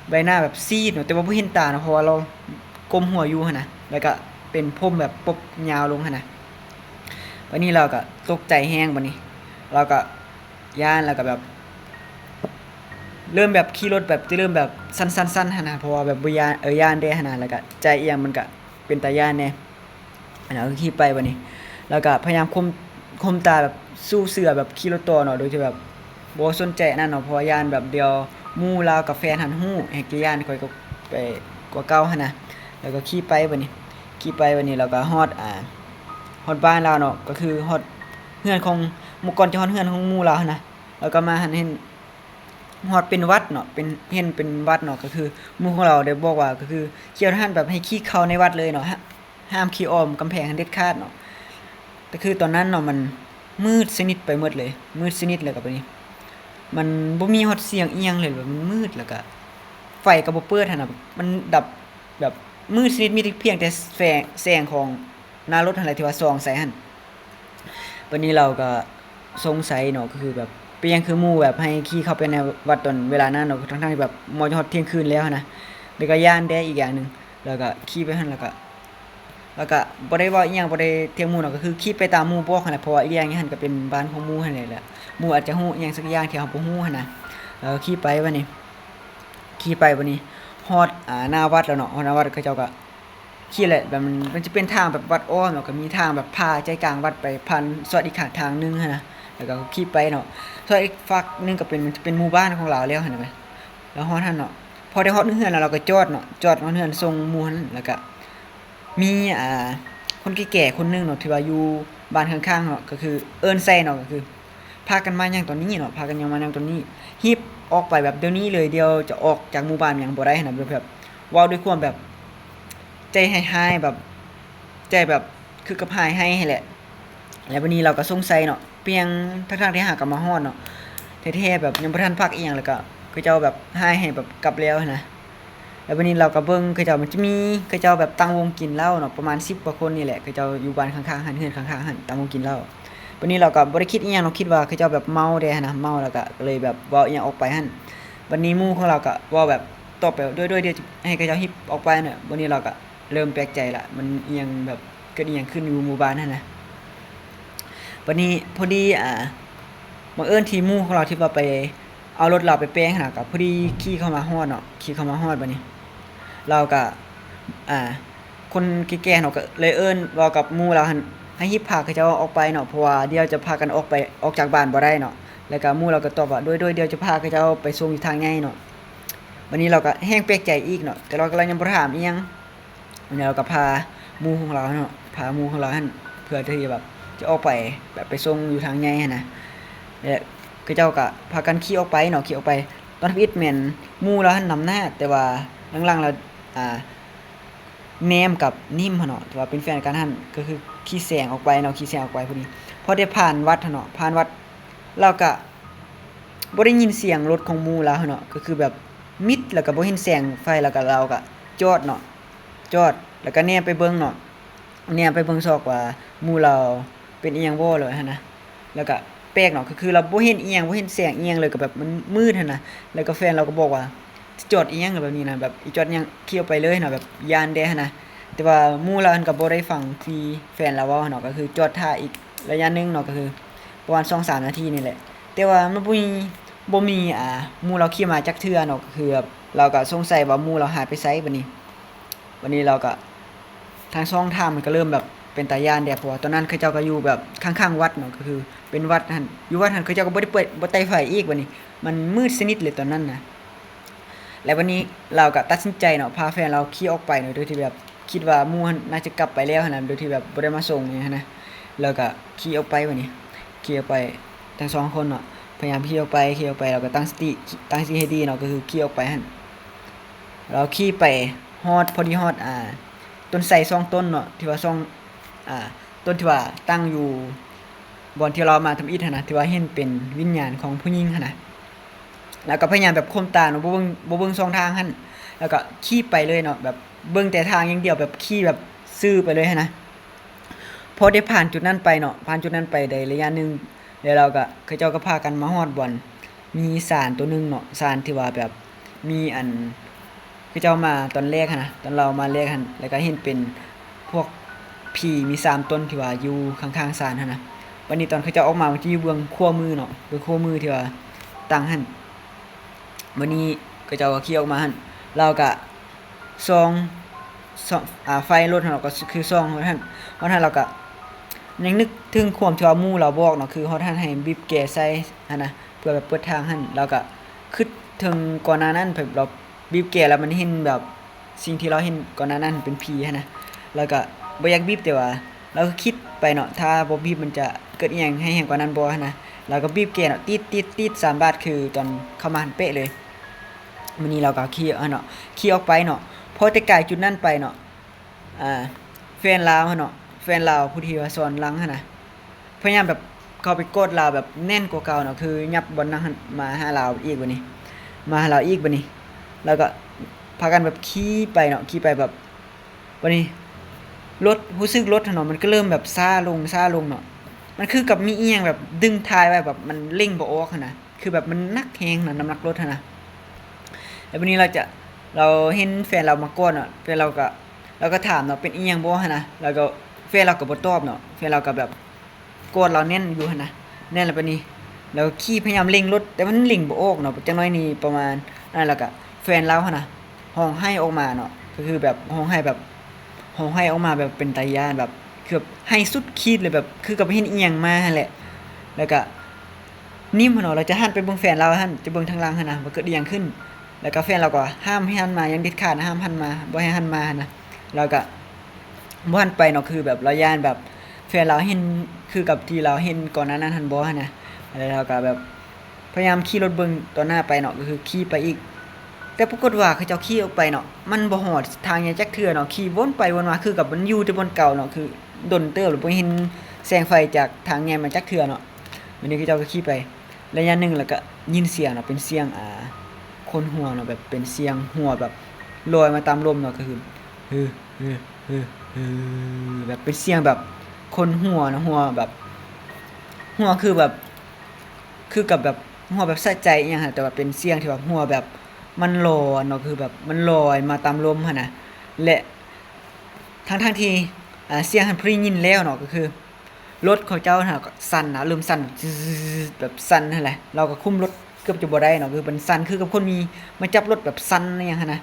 ໃບໜ້າແບບຊີດເນາະ ແຕ່ວ່າບໍ່ເຫັນຕາເນາະ ເພາະວ່າເຮົາກົ້ມຫົວຢູ່ຫັ້ນນະ ແລ້ວກໍເປັນຜົມແບບປົບຍາວລົງຫັ້ນນະ. ບັດນີ້ເຮົາກໍຕົກໃຈແຮງ ບັດນີ້ເຮົາກໍຢ້ານ ແລ້ວກໍແບບ ເລີ່ມແບບຂີ່ລົດແບບຈະເລີ່ມແບບສັ່ນໆໆຫັ້ນນະ ເພາະວ່າແບບບໍ່ຢ້ານ ເອີ ຢ້ານແດ່ຫັ້ນນະ ແລ້ວກໍໃຈອີ່ຫຍັງມັນກໍເປັນຕາຢ້ານແດ່. ອັນນັ້ນກໍຂີ່ໄປບັດນີ້ ແລ້ວກໍພະຍາຍາມຄົມ ຄົມຕາແບບສູ້ເສື້ອແບບຂີ່ລົດຕໍ່ເນາະ ໂດຍທີ່ແບບບໍ່ສົນໃຈອັນນັ້ນເນາະ ເພາະວ່າຢ້ານແບບດຽວໝູ່ລາວກັບແຟນຫັ້ນຮູ້ ແຮງຈະຢ້ານຂ້ອຍກໍໄປກວ່າເກົ່າຫັ້ນນະ. ແລ້ວກໍຂີ່ໄປບັດນີ້ ຂີ່ໄປບັດນີ້ ແລ້ວກໍຮອດ ອາ ຮອດບ້ານລາວເນາະ ກໍຄືຮອດເຮືອນຂອງ ໝູ່ ກ່ອນຈະຮອດເຮືອນຂອງໝູ່ລາວຫັ້ນນະ ແລ້ວກໍມາຫັ້ນເຫັນ ຮອດເປັນວັດເນາະ ເປັນ ເຫັນເປັນວັດເນາະ ກໍຄືໝູ່ຂອງລາວໄດ້ບອກວ່າ ກໍຄືຂີ່ຮອດຫັ້ນແບບໃຫ້ຂີ່ເຂົ້າໃນວັດເລີຍເນາະ ຫ້າ ຫ້າມຂີ່ອ້ອມກຳແພງເດັດຂາດເນາະ. ກໍຄືຕອນນັ້ນເນາະ ມັນມືດສະໜິດໄປໝົດເລີຍ ມືດສະໜິດ ແລ້ວກໍບັດນີ້ ມັນບໍ່ມີຮອດສຽງອີ່ຫຍັງເລີຍ ແບບມັນມືດ ແລ້ວກໍໄຟກໍບໍ່ເປີດຫັ້ນນະ ມັນດັບແບບມືດສະໜິດ ມີແຕ່ ພຽງແຕ່ແສງ ແສງຂອງໜ້າລົດຫັ້ນແຫຼະ ທີ່ວ່າສ່ອງໃສ່ຫັ້ນ. ບັດນີ້ເຮົາກໍສົງໄສເນາະ ກໍຄືແບບເປັນຫຍັງຄືໝູ່ແບບໃຫ້ຂີ່ເຂົ້າໄປໃນວັດຕອນເວລານັ້ນເນາະ ທັງໆທີ່ແບບມາຮອດທ່ຽງຄືນແລ້ວຫັ້ນນະ ແລ້ວກໍຢ້ານແດ່ອີກຢ່າງໜຶ່ງ ແລ້ວກໍຂີ່ໄປຫັ້ນ ແລ້ວກໍ ແລ້ວກໍບໍ່ໄດ້ເວົ້າອີ່ຫຍັງ ບໍ່ໄດ້ຖຽງໝູ່ເນາະ ກໍຄືຂີ່ໄປຕາມໝູ່ບອກຫັ້ນແຫຼະ ເພາະວ່າອີກຢ່າງຫັ້ນກໍເປັນບ້ານຂອງໝູ່ຫັ້ນແຫຼະ ໝູ່ອາດຈະຮູ້ອີ່ຫຍັງສັກຢ່າງທີ່ເຮົາບໍ່ຮູ້ຫັ້ນນະ. ແລ້ວກໍຂີ່ໄປບັດນີ້ ຂີ່ໄປບັດນີ້ ຮອດ ອາ ໜ້າວັດແລ້ວເນາະ ຮອດໜ້າວັດເຂົາເຈົ້າກໍ ຂີ່ແຫຼະ ແບບມັນ ມັນຈະເປັນທາງແບບວັດອ້ອມ ແລ້ວກໍມີທາງແບບຜ່າໃຈກາງວັດໄປ ຜ່ານສວດອີກຂ້າງທາງໜຶ່ງຫັ້ນນະ ແລ້ວກໍຂີ່ໄປເນາະ ສວດອີກຟາກໜຶ່ງກໍເປັນ ມັນຈະເປັນໝູ່ບ້ານຂອງລາວແລ້ວຫັ້ນນະ. ແລ້ວຮອດຫັ້ນເນາະ ພໍໄດ້ຮອດເຮືອນແລ້ວ ເຮົາກໍຈອດເນາະ ຈອດຮອດເຮືອນສົ່ງໝູ່ຫັ້ນ ແລ້ວກໍມີ ອ່າ ຄົນແກ່ໆຄົນໜຶ່ງເນາະ ທີ່ວ່າຢູ່ບ້ານຂ້າງໆເນາະ ກໍຄືເອີ້ນໃສ່ເນາະ ກໍຄື ພາກັນມາຫຍັງຕອນນີ້ເນາະ ພາກັນຫຍັງມາຫຍັງຕອນນີ້ ຮີບອອກໄປແບບດຽວນີ້ເລີຍ ດຽວຈະອອກຈາກໝູ່ບ້ານຫຍັງບໍ່ໄດ້ຫັ້ນນະ ແບບ ແບບເວົ້າດ້ວຍຄວາມແບບໃຈຮ້າຍໆ ແບບໃຈແບບຄືກັບຮ້າຍໃຫ້ຫັ້ນແຫຼະ. ແລ້ວບັດນີ້ເຮົາກໍສົງໄສເນາະ ເປັນຫຍັງ ທັງໆທີ່ຫາກໍມາຮອດເນາະ ແທ້ໆແບບຍັງບໍ່ທັນພັກອີ່ຫຍັງ ແລ້ວກໍເຂົາເຈົ້າແບບຮ້າຍໃຫ້ແບບກັບແລ້ວຫັ້ນນະ. ແລ້ວບັດນີ້ເຮົາກໍເບິ່ງເຂົາເຈົ້າ ມັນຈະມີເຂົາເຈົ້າແບບຕັ້ງວົງກິນເຫຼົ້າເນາະ ປະມານສິບກວ່າຄົນນີ້ແຫຼະ ເຂົາເຈົ້າຢູ່ບ້ານຂ້າງໆຫັ້ນ ເຮືອນຂ້າງໆຫັ້ນ ຕັ້ງວົງກິນເຫຼົ້າ. ບັດນີ້ເຮົາກໍບໍ່ໄດ້ຄິດອີ່ຫຍັງເນາະ ຄິດວ່າເຂົາເຈົ້າແບບເມົາແດ່ຫັ້ນນະ ເມົາແລ້ວກໍເລີຍແບບເວົ້າອີ່ຫຍັງອອກໄປຫັ້ນ. ບັດນີ້ໝູ່ຂອງເຮົາກໍເວົ້າແບບຕອບໄປ ໂດຍ ໂດຍ ດຽວໃຫ້ເຂົາເຈົ້າຮີບອອກໄປເນາະ. ບັດນີ້ເຮົາກໍເລີ່ມແປກໃຈລະ ມັນອີ່ຫຍັງແບບ ເກີດອີ່ຫຍັງຂຶ້ນຢູ່ໝູ່ບ້ານຫັ້ນນະ. ບັດນີ້ພໍດີ ອ່າ ບັງເອີນທີ່ໝູ່ຂອງເຮົາທີ່ວ່າໄປເອົາລົດລາວໄປແປງຫັ້ນນະ ກໍພໍດີຂີ່ເຂົ້າມາຮອດເນາະ ຂີ່ເຂົ້າມາຮອດ ບັດນີ້ເຮົາກໍ ອ່າ ຄົນແກ່ໆເນາະ ກໍເລີຍເອີ້ນເວົ້າກັບໝູ່ລາວຫັ້ນ ໃຫ້ຮີບພາເຂົາເຈົ້າອອກໄປເນາະ ເພາະວ່າດຽວຈະພາກັນອອກໄປ ອອກຈາກບ້ານບໍ່ໄດ້ເນາະ. ແລ້ວກໍໝູ່ລາວກໍຕອບວ່າ ໂດຍ ໂດຍ ດຽວຈະພາເຂົາເຈົ້າໄປສົ່ງຢູ່ທາງໃຫຍ່ເນາະ. ບັດນີ້ເຮົາກໍແຮ່ງແປກໃຈອີກເນາະ ແຕ່ເຮົາກໍຍັງບໍ່ຖາມອີ່ຫຍັງ. ແລ້ວກໍພາໝູ່ຂອງລາວເນາະ ພາໝູ່ຂອງລາວຫັ້ນ ເພື່ອທີ່ແບບຈະອອກໄປ ແບບໄປສົ່ງຢູ່ທາງໃຫຍ່ຫັ້ນນະ ແລະ ເຂົາເຈົ້າກໍພາກັນຂີ່ອອກໄປເນາະ ຂີ່ອອກໄປ. ຕອນທຳອິດແມ່ນໝູ່ລາວຫັ້ນນຳໜ້າ ແຕ່ວ່າຫຼັງໆແລ້ວ ອ່າ ແນມກັບນິມຫັ້ນເນາະ ທີ່ວ່າເປັນແຟນກັນຫັ້ນ ກໍຄືຂີ່ແຊງອອກໄປເນາະ ຂີ່ແຊງອອກໄປພໍດີ ພໍໄດ້ຜ່ານວັດຫັ້ນເນາະ ຜ່ານວັດ ລາວກະບໍ່ໄດ້ຍິນສຽງລົດຂອງໝູ່ລາວຫັ້ນເນາະ ກໍຄືແບບມິດ ແລ້ວກະບໍ່ເຫັນແສງໄຟ ແລ້ວກະລາວກະຈອດເນາະ ຈອດ ແລ້ວກະແນມໄປເບິ່ງເນາະ ແນມໄປເບິ່ງຊອກວ່າໝູ່ລາວເປັນອີ່ຫຍັງບໍ່ ແລ້ວຫັ້ນນະ ແລ້ວກະແປກເນາະ ກໍຄືລາວບໍ່ເຫັນອີ່ຫຍັງ ບໍ່ເຫັນແສງອີ່ຫຍັງເລີຍ ກໍແບບມັນມືດຫັ້ນນະ ແລ້ວກະແຟນລາວກໍບອກວ່າ ຈອດອີ່ຫຍັງແບບນີ້ນະ ແບບອີ່ຈອດຫຍັງ ຂີ່ອອກໄປເລີຍນະ ແບບຢ້ານແດ່ຫັ້ນນະ. ແຕ່ວ່າໝູ່ລາວຫັ້ນກໍບໍ່ໄດ້ຟັງທີ່ແຟນລາວເວົ້າເນາະ ກໍຄືຈອດຖ້າອີກໄລຍະໜຶ່ງເນາະ ກໍຄືປະມານສອງສາມນາທີນີ້ແຫຼະ. ແຕ່ວ່າມັນບໍ່ມີ ບໍ່ມີ ອ່າ ໝູ່ລາວຂີ່ມາຈັກເທື່ອເນາະ ກໍຄືແບບລາວກໍສົງໄສວ່າໝູ່ລາວຫາຍໄປໃສ. ບັດນີ້ ບັດນີ້ລາວກໍ ທາງຊ່ອງທາງມັນກໍເລີ່ມແບບເປັນຕາຢ້ານແດ່ ເພາະວ່າຕອນນັ້ນເຂົາເຈົ້າກໍຢູ່ແບບຂ້າງໆວັດເນາະ ກໍຄືເປັນວັດຫັ້ນ ຢູ່ວັດຫັ້ນເຂົາເຈົ້າກໍບໍ່ໄດ້ເປີດ ບໍ່ໄດ້ໄຟອີກ. ບັດນີ້ມັນມືດສະໜິດເລີຍຕອນນັ້ນນະ. ແລ້ວບັດນີ້ລາວກໍຕັດສິນໃຈເນາະ ພາແຟນລາວຂີ່ອອກໄປເນາະ ໂດຍທີ່ແບບຄິດວ່າໝູ່ຫັ້ນໜ້າຈະກັບໄປແລ້ວຫັ້ນນະ ໂດຍທີ່ແບບບໍ່ໄດ້ມາສົ່ງຫຍັງຫັ້ນນະ. ແລ້ວກໍຂີ່ອອກໄປ ບັດນີ້ຂີ່ອອກໄປທັງສອງຄົນເນາະ ພະຍາຍາມຂີ່ອອກໄປ ຂີ່ອອກໄປ ແລ້ວກໍຕັ້ງສະຕິ ຕັ້ງສະຕິໃຫ້ດີເນາະ ກໍຄືຂີ່ອອກໄປຫັ້ນ. ລາວຂີ່ໄປຮອດ ພໍດີຮອດ ອ່າ ຕົ້ນໄຊສອງຕົ້ນເນາະ ທີ່ວ່າສອງ ອ່າ ຕົ້ນທີ່ວ່າຕັ້ງຢູ່ບ່ອນທີ່ລາວມາທຳອິດຫັ້ນນະ ທີ່ວ່າເຫັນເປັນວິນຍານຂອງຜູ້ຍິງຫັ້ນນະ. ລາວກໍພະຍາຍາມແບບຂົ່ມຕາເນາະ ບໍ່ເບິ່ງ ບໍ່ເບິ່ງຊ່ອງທາງຫັ້ນ ແລ້ວກໍຂີ່ໄປເລີຍເນາະ ແບບເບິ່ງແຕ່ທາງຢ່າງດຽວ ແບບຂີ່ແບບຊື່ໄປເລີຍຫັ້ນນະ. ພໍໄດ້ຜ່ານຈຸດນັ້ນໄປເນາະ ຜ່ານຈຸດນັ້ນໄປໄດ້ໄລຍະໜຶ່ງ ແລ້ວລາວກໍ ເຂົາເຈົ້າກໍພາກັນມາຮອດບ່ອນ ມີສານໂຕໜຶ່ງເນາະ ສານທີ່ວ່າແບບມີອັນ ເຂົາເຈົ້າມາຕອນແລກຫັ້ນນະ ຕອນລາວມາແລກຫັ້ນ ແລ້ວກໍເຫັນເປັນພວກຜີມີສາມຕົນທີ່ວ່າຢູ່ຂ້າງໆສານຫັ້ນນະ. ບັດນີ້ຕອນເຂົາເຈົ້າອອກມາ ມັນຈະຢູ່ເບື້ອງຂວາມືເນາະ ເບື້ອງຂວາມືທີ່ວ່າຕັ້ງຫັ້ນ. ບັດນີ້ເຂົາເຈົ້າກໍຂີ່ອອກມາຫັ້ນ ລາວກໍສ່ອງ ສ່ອງ ອ່າ ໄຟລົດຫັ້ນ ລາວກໍຄືສ່ອງຮອດຫັ້ນ ຮອດຫັ້ນລາວກໍຍັງນຶກເຖິງຄວາມທີ່ວ່າໝູ່ລາວບອກເນາະ ຄືຮອດຫັ້ນໃຫ້ບີບແກໃສ່ຫັ້ນນະ ເພື່ອແບບເປີດທາງຫັ້ນ. ລາວກໍຄິດເຖິງກ່ອນໜ້ານັ້ນ ແບບລາວບີບແກແລ້ວມັນເຫັນແບບສິ່ງທີ່ລາວເຫັນກ່ອນໜ້ານັ້ນເປັນຜີຫັ້ນນະ ລາວກໍບໍ່ຢາກບີບ ແຕ່ວ່າລາວກໍຄິດໄປເນາະ ຖ້າບໍ່ບີບມັນຈະເກີດອີ່ຫຍັງຮ້າຍແຮງກວ່ານັ້ນບໍ່ຫັ້ນນະ. ລາວກໍບີບແກເນາະ ຕີດໆໆ ສາມບາດ ຄືຕອນເຂົ້າມາຫັ້ນເປະເລີຍ. ມື້ນີ້ລາວກໍຂີ່ ເນາະ ຂີ່ອອກໄປເນາະ ພໍແຕ່ກາຍຈຸດນັ້ນໄປເນາະ ອ່າ ແຟນລາວຫັ້ນເນາະ ແຟນລາວຜູ້ທີ່ວ່າຊ້ອນຫຼັງຫັ້ນນະ ພະຍາຍາມແບບເຂົ້າໄປກອດລາວແບບແໜ້ນກວ່າເກົ່າເນາະ ຄືຫຍັບບ່ອນນັ່ງຫັ້ນມາຫາລາວອີກ. ບັດນີ້ມາຫາລາວອີກ ບັດນີ້ລາວກໍພາກັນແບບຂີ່ໄປເນາະ ຂີ່ໄປແບບ ບັດນີ້ລົດ ຮູ້ສຶກລົດຫັ້ນເນາະ ມັນກໍເລີ່ມແບບຊ້າລົງ ຊ້າລົງເນາະ ມັນຄືກັບມີອີ່ຫຍັງແບບດຶງຖ່າຍໄວ້ ແບບມັນເລັ່ງບໍ່ອອກຫັ້ນນະ ຄືແບບມັນໜັກແຮງນະ ນ້ຳໜັກລົດຫັ້ນນະ. ແລ້ວບັດນີ້ລາວຈະ ລາວເຫັນແຟນລາວມາກ່ອນເນາະ ແຟນລາວກໍ ລາວກໍຖາມເນາະ ເປັນອີ່ຫຍັງບໍ່ຫັ້ນນະ ແລ້ວກໍແຟນລາວກໍບໍ່ຕອບເນາະ ແຟນລາວກໍແບບກອດລາວແໜ້ນຢູ່ຫັ້ນນະ ແໜ້ນ. ແລ້ວບັດນີ້ລາວກໍຂີ່ພະຍາຍາມເລັ່ງລົດ ແຕ່ມັນເລັ່ງບໍ່ອອກເນາະ ຈັກໜ້ອຍນີ້ປະມານນັ້ນ ແລ້ວກໍແຟນລາວຫັ້ນນະຮ້ອງໄຫ້ອອກມາເນາະ ກໍຄືແບບຮ້ອງໄຫ້ແບບ ຮ້ອງໄຫ້ອອກມາແບບເປັນຕາຢ້ານ ແບບຄືແບບໄຫ້ສຸດຂີດເລີຍ ແບບຄືກັບເຫັນອີ່ຫຍັງມາຫັ້ນແຫຼະ. ແລ້ວກະນິ້ມຫັ້ນເນາະ ແລ້ວຈະຫັນໄປເບິ່ງແຟນລາວຫັ້ນ ຈະເບິ່ງທາງຫຼັງຫັ້ນນະວ່າເກີດອີ່ຫຍັງຂຶ້ນ. ແລ້ວກະແຟນລາວກໍຫ້າມໃຫ້ຫັນມາຢ່າງເດັດຂາດນະ ຫ້າມຫັນມາ ບໍ່ໃຫ້ຫັນມາຫັ້ນນະ. ແລ້ວກະບໍ່ຫັນໄປເນາະ ຄືແບບລາວຢ້ານແບບແຟນລາວເຫັນຄືກັບທີ່ລາວເຫັນກ່ອນໜ້ານັ້ນຫັ້ນບໍ່ຫັ້ນນະ. ແລ້ວລາວກະແບບ ພະຍາຍາມຂີ່ລົດເບິ່ງຕໍ່ໜ້າໄປເນາະ ກໍຄືຂີ່ໄປອີກ ແຕ່ປາກົດວ່າເຂົາເຈົ້າຂີ່ອອກໄປເນາະ ມັນບໍ່ຮອດທາງໃຫຍ່ຈັກເທື່ອເນາະ ຂີ່ວົນໄປວົນມາ ຄືກັບມັນຢູ່ແຕ່ບ່ອນເກົ່າເນາະ ຄືດົນເຕີບແລ້ວບໍ່ເຫັນແສງໄຟຈາກທາງໃຫຍ່ມາຈັກເທື່ອເນາະ. ບາດນີ້ເຂົາເຈົ້າກໍຂີ່ໄປໄລຍະໜຶ່ງ ແລ້ວກໍຍິນສຽງເນາະ ເປັນສຽງ ອ່າ ຄົນຫົວເນາະ ແບບເປັນສຽງຫົວແບບລອຍມາຕາມລົມເນາະ ກໍຄື ແບບເປັນສຽງແບບຄົນຫົວເນາະ ຫົວແບບ ຫົວຄືແບບ ຄືກັບແບບຫົວແບບສະໃຈອີ່ຫຍັງຫັ້ນ ແຕ່ວ່າເປັນສຽງທີ່ແບບຫົວແບບມັນລອຍເນາະ ຄືແບບມັນລອຍມາຕາມລົມຫັ້ນນະ. ແລະ ທັງໆທີ່ ອ່າ ສຽງຫັ້ນພໍໄດ້ຍິນແລ້ວເນາະ ກໍຄືລົດເຂົາເຈົ້າຫັ້ນກໍສັ່ນນະ ເລີ່ມສັ່ນແບບສັ່ນຫັ້ນແຫຼະ ລາວກໍຄຸມລົດເກືອບຈະບໍ່ໄດ້ເນາະ ຄືມັນສັ່ນຄືກັບຄົນມີມາຈັບລົດແບບສັ່ນອີ່ຫຍັງຫັ້ນນະ.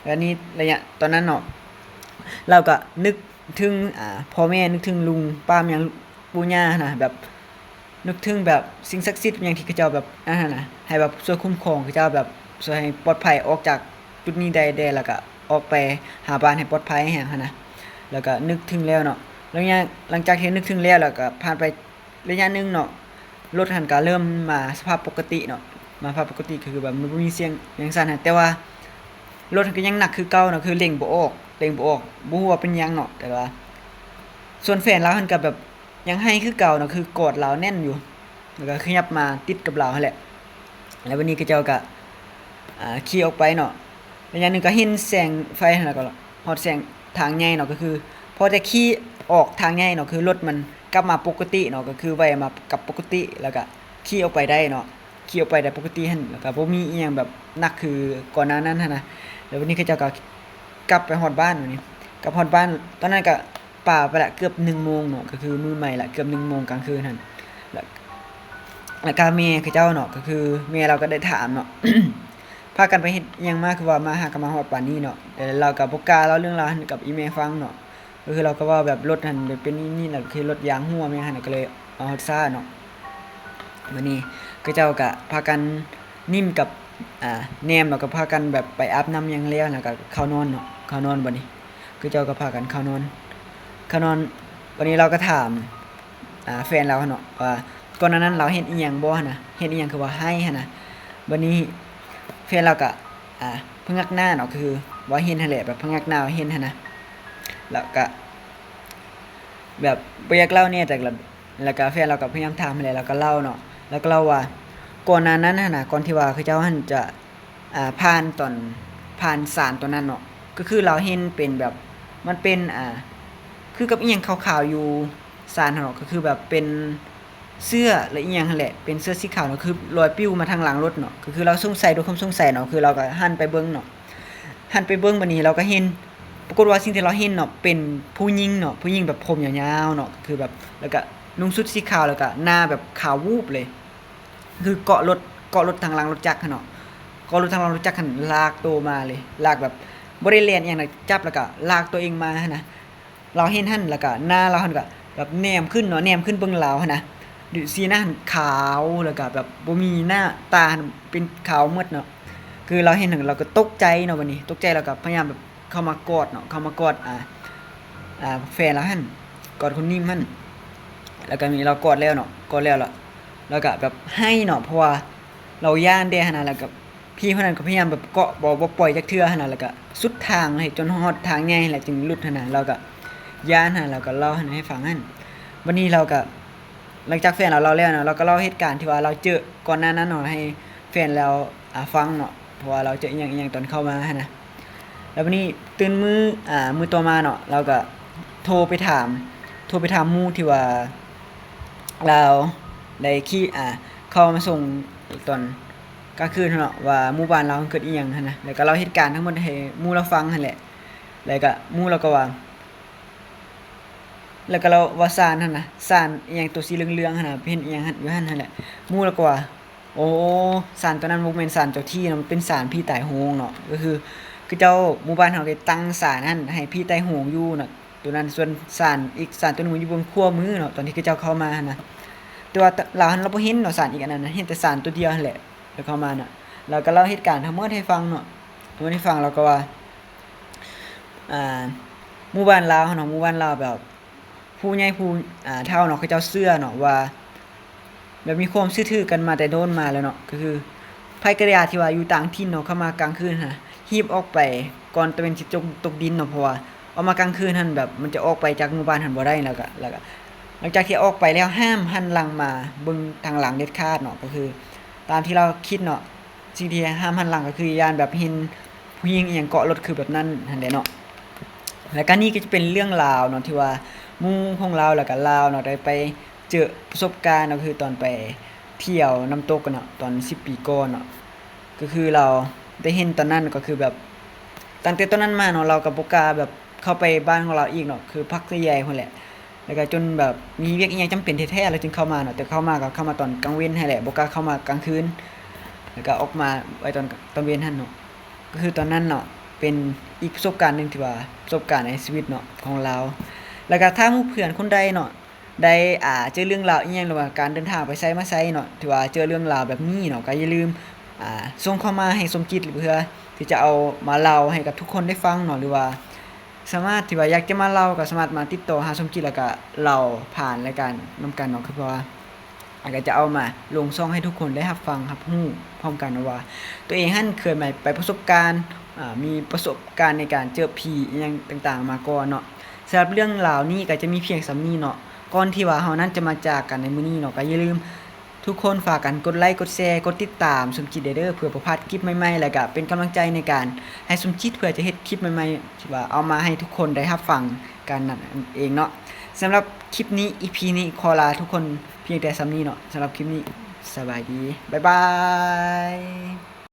ແລ້ວນີ້ໄລຍະຕອນນັ້ນເນາະ ລາວກໍນຶກ ເຖິງ ອ່າ ພໍ່ແມ່ ນຶກເຖິງລຸງປ້າຫຍັງ ປູ່ຍ່າຫັ້ນນະ ແບບນຶກເຖິງແບບສິ່ງສັກສິດຫຍັງທີ່ເຂົາເຈົ້າແບບ ອັນນັ້ນນະ ໃຫ້ແບບຊ່ວຍຄຸ້ມຄອງເຂົາເຈົ້າ ແບບຊ່ວຍໃຫ້ປອດໄພອອກຈາກຈຸດນີ້ໄດ້ແດ່ ແລ້ວກະອອກໄປຫາບ້ານໃຫ້ປອດໄພຫຍັງຫັ້ນນະ. ແລ້ວກະນຶກເຖິງແລ້ວເນາະ ຫຼັງຈາກ ຫຼັງຈາກທີ່ນຶກເຖິງແລ້ວ ແລ້ວກະຜ່ານໄປ ໄລຍະໜຶ່ງເນາະ ລົດຫັ້ນກະເລີ່ມມາສະພາບປົກກະຕິເນາະ ມາສະພາບປົກກະຕິ ກໍຄືແບບມັນບໍ່ມີສຽງຫຍັງສັ່ນຫັ້ນ ແຕ່ວ່າລົດຫັ້ນກໍຍັງໜັກຄືເກົ່າເນາະ ຄືເລັ່ງບໍ່ອອກ ເລັ່ງບໍ່ອອກ ບໍ່ຮູ້ວ່າເປັນຫຍັງເນາະ. ແຕ່ວ່າສ່ວນແຟນລາວຫັ້ນກໍແບບຍັງໄຫ້ຄືເກົ່າເນາະ ຄືກອດລາວແໜ້ນຢູ່ ແລ້ວກໍຂະຫຍັບມາຕິດກັບລາວຫັ້ນແຫຼະ. ແລ້ວບັດນີ້ເຂົາເຈົ້າກໍ ອ່າ ຂີ່ອອກໄປເນາະ ໄລຍະໜຶ່ງກໍເຫັນແສງໄຟຫັ້ນ ແລ້ວກໍຮອດແສງທາງໃຫຍ່ເນາະ ກໍຄືພໍແຕ່ຂີ່ອອກທາງໃຫຍ່ເນາະ ຄືລົດມັນກັບມາປົກກະຕິເນາະ ກໍຄືໄຫວມາກັບປົກກະຕິ ແລ້ວກໍຂີ່ອອກໄປໄດ້ເນາະ ຂີ່ອອກໄປໄດ້ປົກກະຕິຫັ້ນ ແລ້ວກໍບໍ່ມີອີ່ຫຍັງແບບໜັກຄືກ່ອນໜ້ານັ້ນຫັ້ນນະ. ແລ້ວບັດນີ້ເຂົາເຈົ້າກໍກັບໄປຮອດບ້ານ ບັດນີ້ ກັບຮອດບ້ານ ຕອນນັ້ນກະປາໄປລະເກືອບໜຶ່ງໂມງເນາະ ກະຄືມື້ໃໝ່ລະ ເກືອບໜຶ່ງໂມງກາງຄືນຫັ້ນ ລະ ລະກະແມ່ເຂົາເຈົ້າເນາະ ກະຄືແມ່ລາວກະໄດ້ຖາມເນາະ ພາກັນໄປເຮັດຫຍັງມາ ຄືວ່າມາຫາ ກະມາຮອດປານນີ້ເນາະ ແຕ່ລາວກະບໍ່ກ້າເລົ່າເລື່ອງລາວຫັ້ນກັບອີ່ແມ່ຟັງເນາະ ກະຄືລາວກະເວົ້າແບບລົດຫັ້ນເປັນນີ້ໆ ລະກະຄືລົດຢາງຮົ່ວແມ່ຫັ້ນ ລະກະເລີຍມາຮອດຊ້າເນາະ. ບາດນີ້ເຂົາເຈົ້າກະພາກັນ ນິມກັບ ອາ ແນມ ລະກະພາກັນແບບໄປອາບນ້ຳຫຍັງແລ້ວ ລະກະເຂົ້ານອນເນາະ ເຂົ້ານອນບາດນີ້ ເຂົາເຈົ້າກະພາກັນເຂົ້ານອນ ເຂົ້ານອນ ບາດນີ້ລາວກະຖາມ ອາ ແຟນລາວຫັ້ນເນາະ ວ່າກ່ອນໜ້ານັ້ນລາວເຮັດອີ່ຫຍັງບໍ່ຫັ້ນນະ ເຮັດອີ່ຫຍັງຄືວ່າໄຫ້ຫັ້ນນະ ບາດນີ້ແຟນລາວກະ ອາ ພະຍັກໜ້າເນາະ ຄືວ່າເຫັນຫັ້ນແຫຼະ ແບບພະຍັກໜ້າວ່າເຫັນຫັ້ນນະ ລະກະ ແບບບໍ່ຢາກເລົ່າແນ່ ແຕ່ລະ ລະກະແຟນລາວກະພະຍາຍາມຖາມຫັ້ນແຫຼະ ລາວກະເລົ່າເນາະ ລາວກະເລົ່າວ່າ ກ່ອນໜ້ານັ້ນຫັ້ນນະ ກ່ອນທີ່ວ່າເຂົາເຈົ້າຫັ້ນຈະ ອາ ຜ່ານຕອນ ຜ່ານສານໂຕນັ້ນເນາະ ກະຄືລາວເຫັນເປັນແບບ ມັນເປັນ ອາ ຄືກັບອີ່ຫຍັງຂາວໆຢູ່ສານຫັ້ນເນາະ ກະຄືແບບເປັນເສື້ອ ຫຼື ອີ່ຫຍັງຫັ້ນແຫຼະ ເປັນເສື້ອສີຂາວເນາະ ຄືລອຍປິວມາທາງຫຼັງລົດເນາະ ກະຄືລາວສົງໄສ ດ້ວຍຄວາມສົງໄສເນາະ ຄືລາວກະຫັນໄປເບິ່ງເນາະ ຫັນໄປເບິ່ງ ບາດນີ້ລາວກະເຫັນ ປາກົດວ່າສິ່ງທີ່ລາວເຫັນເນາະ ເປັນຜູ້ຍິງເນາະ ຜູ້ຍິງແບບຜົມຍາວໆເນາະ ກະຄືແບບ ລະກະນຸ່ງຊຸດສີຂາວ ລະກະໜ້າແບບຂາວວູບເລີຍ ຄືເກາະລົດ ເກາະລົດທາງຫຼັງລົດຈັກຫັ້ນເນາະ ເກາະລົດທາງຫຼັງລົດຈັກຫັ້ນ ລາກໂຕມາເລີຍ ລາກແບບບໍ່ໄດ້ແລ່ນອີ່ຫຍັງນະ ຈັບລະກະລາກໂຕເອງມາຫັ້ນນະ ລາວເຫັນຫັ້ນ ລະກະໜ້າລາວຫັ້ນກະແບບແນມຂຶ້ນເນາະ ແນມຂຶ້ນເບິ່ງລາວຫັ້ນນະ ສີໜ້າຫັ້ນຂາວ ລະກະແບບບໍ່ມີໜ້າຕາຫັ້ນ ເປັນຂາວໝົດເນາະ ຄືລາວເຫັນຫັ້ນ ລາວກະຕົກໃຈເນາະ ບາດນີ້ຕົກໃຈ ລາວກະພະຍາຍາມແບບເຂົ້າມາກອດເນາະ ເຂົ້າມາກອດ ອາ ອາ ແຟນລາວຫັ້ນ ກອດຄຸນນິມຫັ້ນ ລະກະມີ ລາວກອດແລ້ວເນາະ ກອດແລ້ວລະ ລາວກະແບບໄຫ້ເນາະ ເພາະວ່າລາວຢ້ານແດ່ຫັ້ນນະ ລະກະ ພີ່ຄົນນັ້ນກະພະຍາຍາມແບບເກາະ ບໍ່ ບໍ່ປ່ອຍຈັກເທື່ອຫັ້ນນະ ລະກະສຸດທາງໃຫ້ ຈົນຮອດທາງໃຫຍ່ຫັ້ນແຫຼະ ຈຶ່ງຫຼຸດຫັ້ນນະ ລາວກະຢ້ານຫັ້ນ ລາວກະເລົ່າຫັ້ນໃຫ້ຟັງຫັ້ນ ບາດນີ້ລາວກະ ຫຼັງຈາກແຟນລາວເລົ່າແລ້ວເນາະ ລາວກະເລົ່າເຫດການທີ່ວ່າລາວເຈີກ່ອນໜ້ານັ້ນເນາະ ໃຫ້ແຟນລາວ ອາ ຟັງເນາະ ເພາະວ່າລາວເຈີອີ່ຫຍັງອີ່ຫຍັງຕອນເຂົ້າມາຫັ້ນນະ ລະບາດນີ້ຕື່ນມື້ ອາ ມື້ຕໍ່ມາເນາະ ລາວກະໂທໄປຖາມ ໂທໄປຖາມໝູ່ທີ່ວ່າລາວໄດ້ຂີ່ ອາ ເຂົ້າມາສົ່ງຕອນກາງຄືນຫັ້ນເນາະ ວ່າໝູ່ບ້ານລາວເກີດອີ່ຫຍັງຫັ້ນນະ ລະກະເລົ່າເຫດການທັງໝົດໃຫ້ໝູ່ລາວຟັງຫັ້ນແຫຼະ ລະກະໝູ່ລາວກະວ່າ ລະກະລາວວ່າສານຫັ້ນນະ ສານອີ່ຫຍັງໂຕສີເຫຼືອງໆຫັ້ນນະ ເຫັນອີ່ຫຍັງຢູ່ຫັ້ນຫັ້ນແຫຼະ ໝູ່ລາວກະວ່າ ໂອ້ ສານໂຕນັ້ນບໍ່ແມ່ນສານເຈົ້າທີ່ເນາະ ມັນເປັນສານຜີຕາຍໂຫງເນາະ ກະຄື ເຂົາເຈົ້າໝູ່ບ້ານເຮົາໄດ້ຕັ້ງສານຫັ້ນໃຫ້ຜີຕາຍໂຫງຢູ່ເນາະ ໂຕນັ້ນ ສ່ວນສານອີກສານໂຕໜຶ່ງມັນຢູ່ເບື້ອງຂວາມືເນາະ ຕອນທີ່ເຂົາເຈົ້າເຂົ້າມາຫັ້ນນະ ແຕ່ວ່າລາວຫັ້ນລາວບໍ່ເຫັນເນາະ ສານອີກອັນນັ້ນນະ ເຫັນແຕ່ສານໂຕດຽວຫັ້ນແຫຼະ ລາວເຂົ້າມານະ ລາວກະເລົ່າເຫດການທັງໝົດໃຫ້ຟັງເນາະ ທັງໝົດໃຫ້ຟັງ ລາວກະວ່າ ອ່າ ໝູ່ບ້ານລາວຫັ້ນເນາະ ໝູ່ບ້ານລາວແບບ ຜູ້ໃຫຍ່ຜູ້ ອາ ເຖົ້າເນາະ ເຂົາເຈົ້າເຊື່ອເນາະວ່າ ແບບມີຄວາມເຊື່ອຖືກັນມາແຕ່ໂດນມາແລ້ວເນາະ ກະຄືໃຜກະຢ່າທີ່ວ່າຢູ່ຕ່າງຖິ່ນເນາະ ເຂົ້າມາກາງຄືນຫັ້ນ ຮີບອອກໄປກ່ອນຕາເວັນຊິຕົກ ຕົກດິນເນາະ ເພາະວ່າອອກມາກາງຄືນຫັ້ນ ແບບມັນຈະອອກໄປຈາກໝູ່ບ້ານຫັ້ນບໍ່ໄດ້ ລະກະ ລະກະ ຫຼັງຈາກທີ່ອອກໄປແລ້ວ ຫ້າມຫັນຫຼັງມາເບິ່ງທາງຫຼັງເດັດຂາດເນາະ ກະຄືຕາມທີ່ລາວຄິດເນາະ ສິ່ງທີ່ຫ້າມຫັນຫຼັງກະຄືຢ້ານແບບເຫັນຜູ້ຍິງອີ່ຫຍັງເກາະລົດ ຄືແບບນັ້ນຫັ້ນແຫຼະເນາະ ລະກະນີ້ກະຈະເປັນເລື່ອງລາວເນາະ ທີ່ວ່າໝູ່ຂອງລາວ ລະກະລາວເນາະ ໄດ້ໄປເຈີປະສົບການເນາະ ກະຄືຕອນໄປທ່ຽວນ້ຳຕົກເນາະ ຕອນສິບປີກ່ອນເນາະ ກະຄືລາວໄດ້ເຫັນຕອນນັ້ນ ກະຄືແບບ ຕັ້ງແຕ່ຕອນນັ້ນມາເນາະ ລາວກະບໍ່ກ້າແບບເຂົ້າໄປບ້ານຂອງລາວອີກເນາະ ຄືພັກໃຫຍ່ພຸ້ນແຫຼະ ລະກະຈົນແບບມີວຽກອີ່ຫຍັງຈຳເປັນແທ້ໆ ລາວຈຶ່ງເຂົ້າມາເນາະ ແຕ່ເຂົ້າມາກະເຂົ້າມາຕອນກາງເວັນຫັ້ນແຫຼະ ບໍ່ກ້າເຂົ້າມາກາງຄືນ ລະກະອອກມາໄວ້ຕອນ ຕອນເວັນຫັ້ນເນາະ ກະຄືຕອນນັ້ນເນາະ ເປັນອີກປະສົບການໜຶ່ງທີ່ວ່າ ປະສົບການໃນຊີວິດເນາະ ຂອງລາວ ລະກະຖ້າໝູ່ເພື່ອນຄົນໃດເນາະ ໄດ້ ອາ ເຈີເລື່ອງລາວອີ່ຫຍັງ ຫຼືວ່າການເດີນທາງໄປໃສມາໃສເນາະ ທີ່ວ່າເຈີເລື່ອງລາວແບບນີ້ເນາະ ກະຢ່າລືມ ອາ ສົ່ງເຂົ້າມາໃຫ້ສົມຈິດ ເພື່ອທີ່ຈະເອົາມາເລົ່າໃຫ້ກັບທຸກຄົນໄດ້ຟັງເນາະ ຫຼືວ່າສາມາດທີ່ວ່າຢາກຈະມາເລົ່າ ກະສາມາດມາຕິດຕໍ່ຫາສົມຈິດ ລະກະເລົ່າຜ່ານລາຍການນຳກັນເນາະ ຄືເພາະວ່າ ລະກະຈະເອົາມາລົງຊ່ອງໃຫ້ທຸກຄົນໄດ້ຮັບຟັງຮັບຮູ້ພ້ອມກັນເນາະ ວ່າໂຕເອງຫັ້ນເຄີຍມາໄປປະສົບການ ອາ ມີປະສົບການໃນການເຈີຜີອີ່ຫຍັງຕ່າງໆມາກ່ອນເນາະ ສຳລັບເລື່ອງລາວນີ້ກະຈະມີພຽງສ່ຳນີ້ເນາະ ກ່ອນທີ່ວ່າເຮົານັ້ນຈະມາຈາກກັນໃນມື້ນີ້ເນາະ ກະຢ່າລືມ ທຸກຄົນຝາກກັນກົດໄລ ກົດແຊ ກົດຕິດຕາມສົມຈິດແດ່ເດີ ເພື່ອບໍ່ພາດຄລິບໃໝ່ໆ ລະກະເປັນກຳລັງໃຈໃນການໃຫ້ສົມຈິດ ເພື່ອຈະເຮັດຄລິບໃໝ່ໆ ທີ່ວ່າເອົາມາໃຫ້ທຸກຄົນໄດ້ຮັບຟັງກັນນັ້ນເອງເນາະ ສຳລັບຄລິບນີ້ ອີພີນີ້ ຂໍລາທຸກຄົນພຽງແຕ່ສ່ຳນີ້ເນາະ ສຳລັບຄລິບນີ້ ສະບາຍດີ ບາຍບາຍ.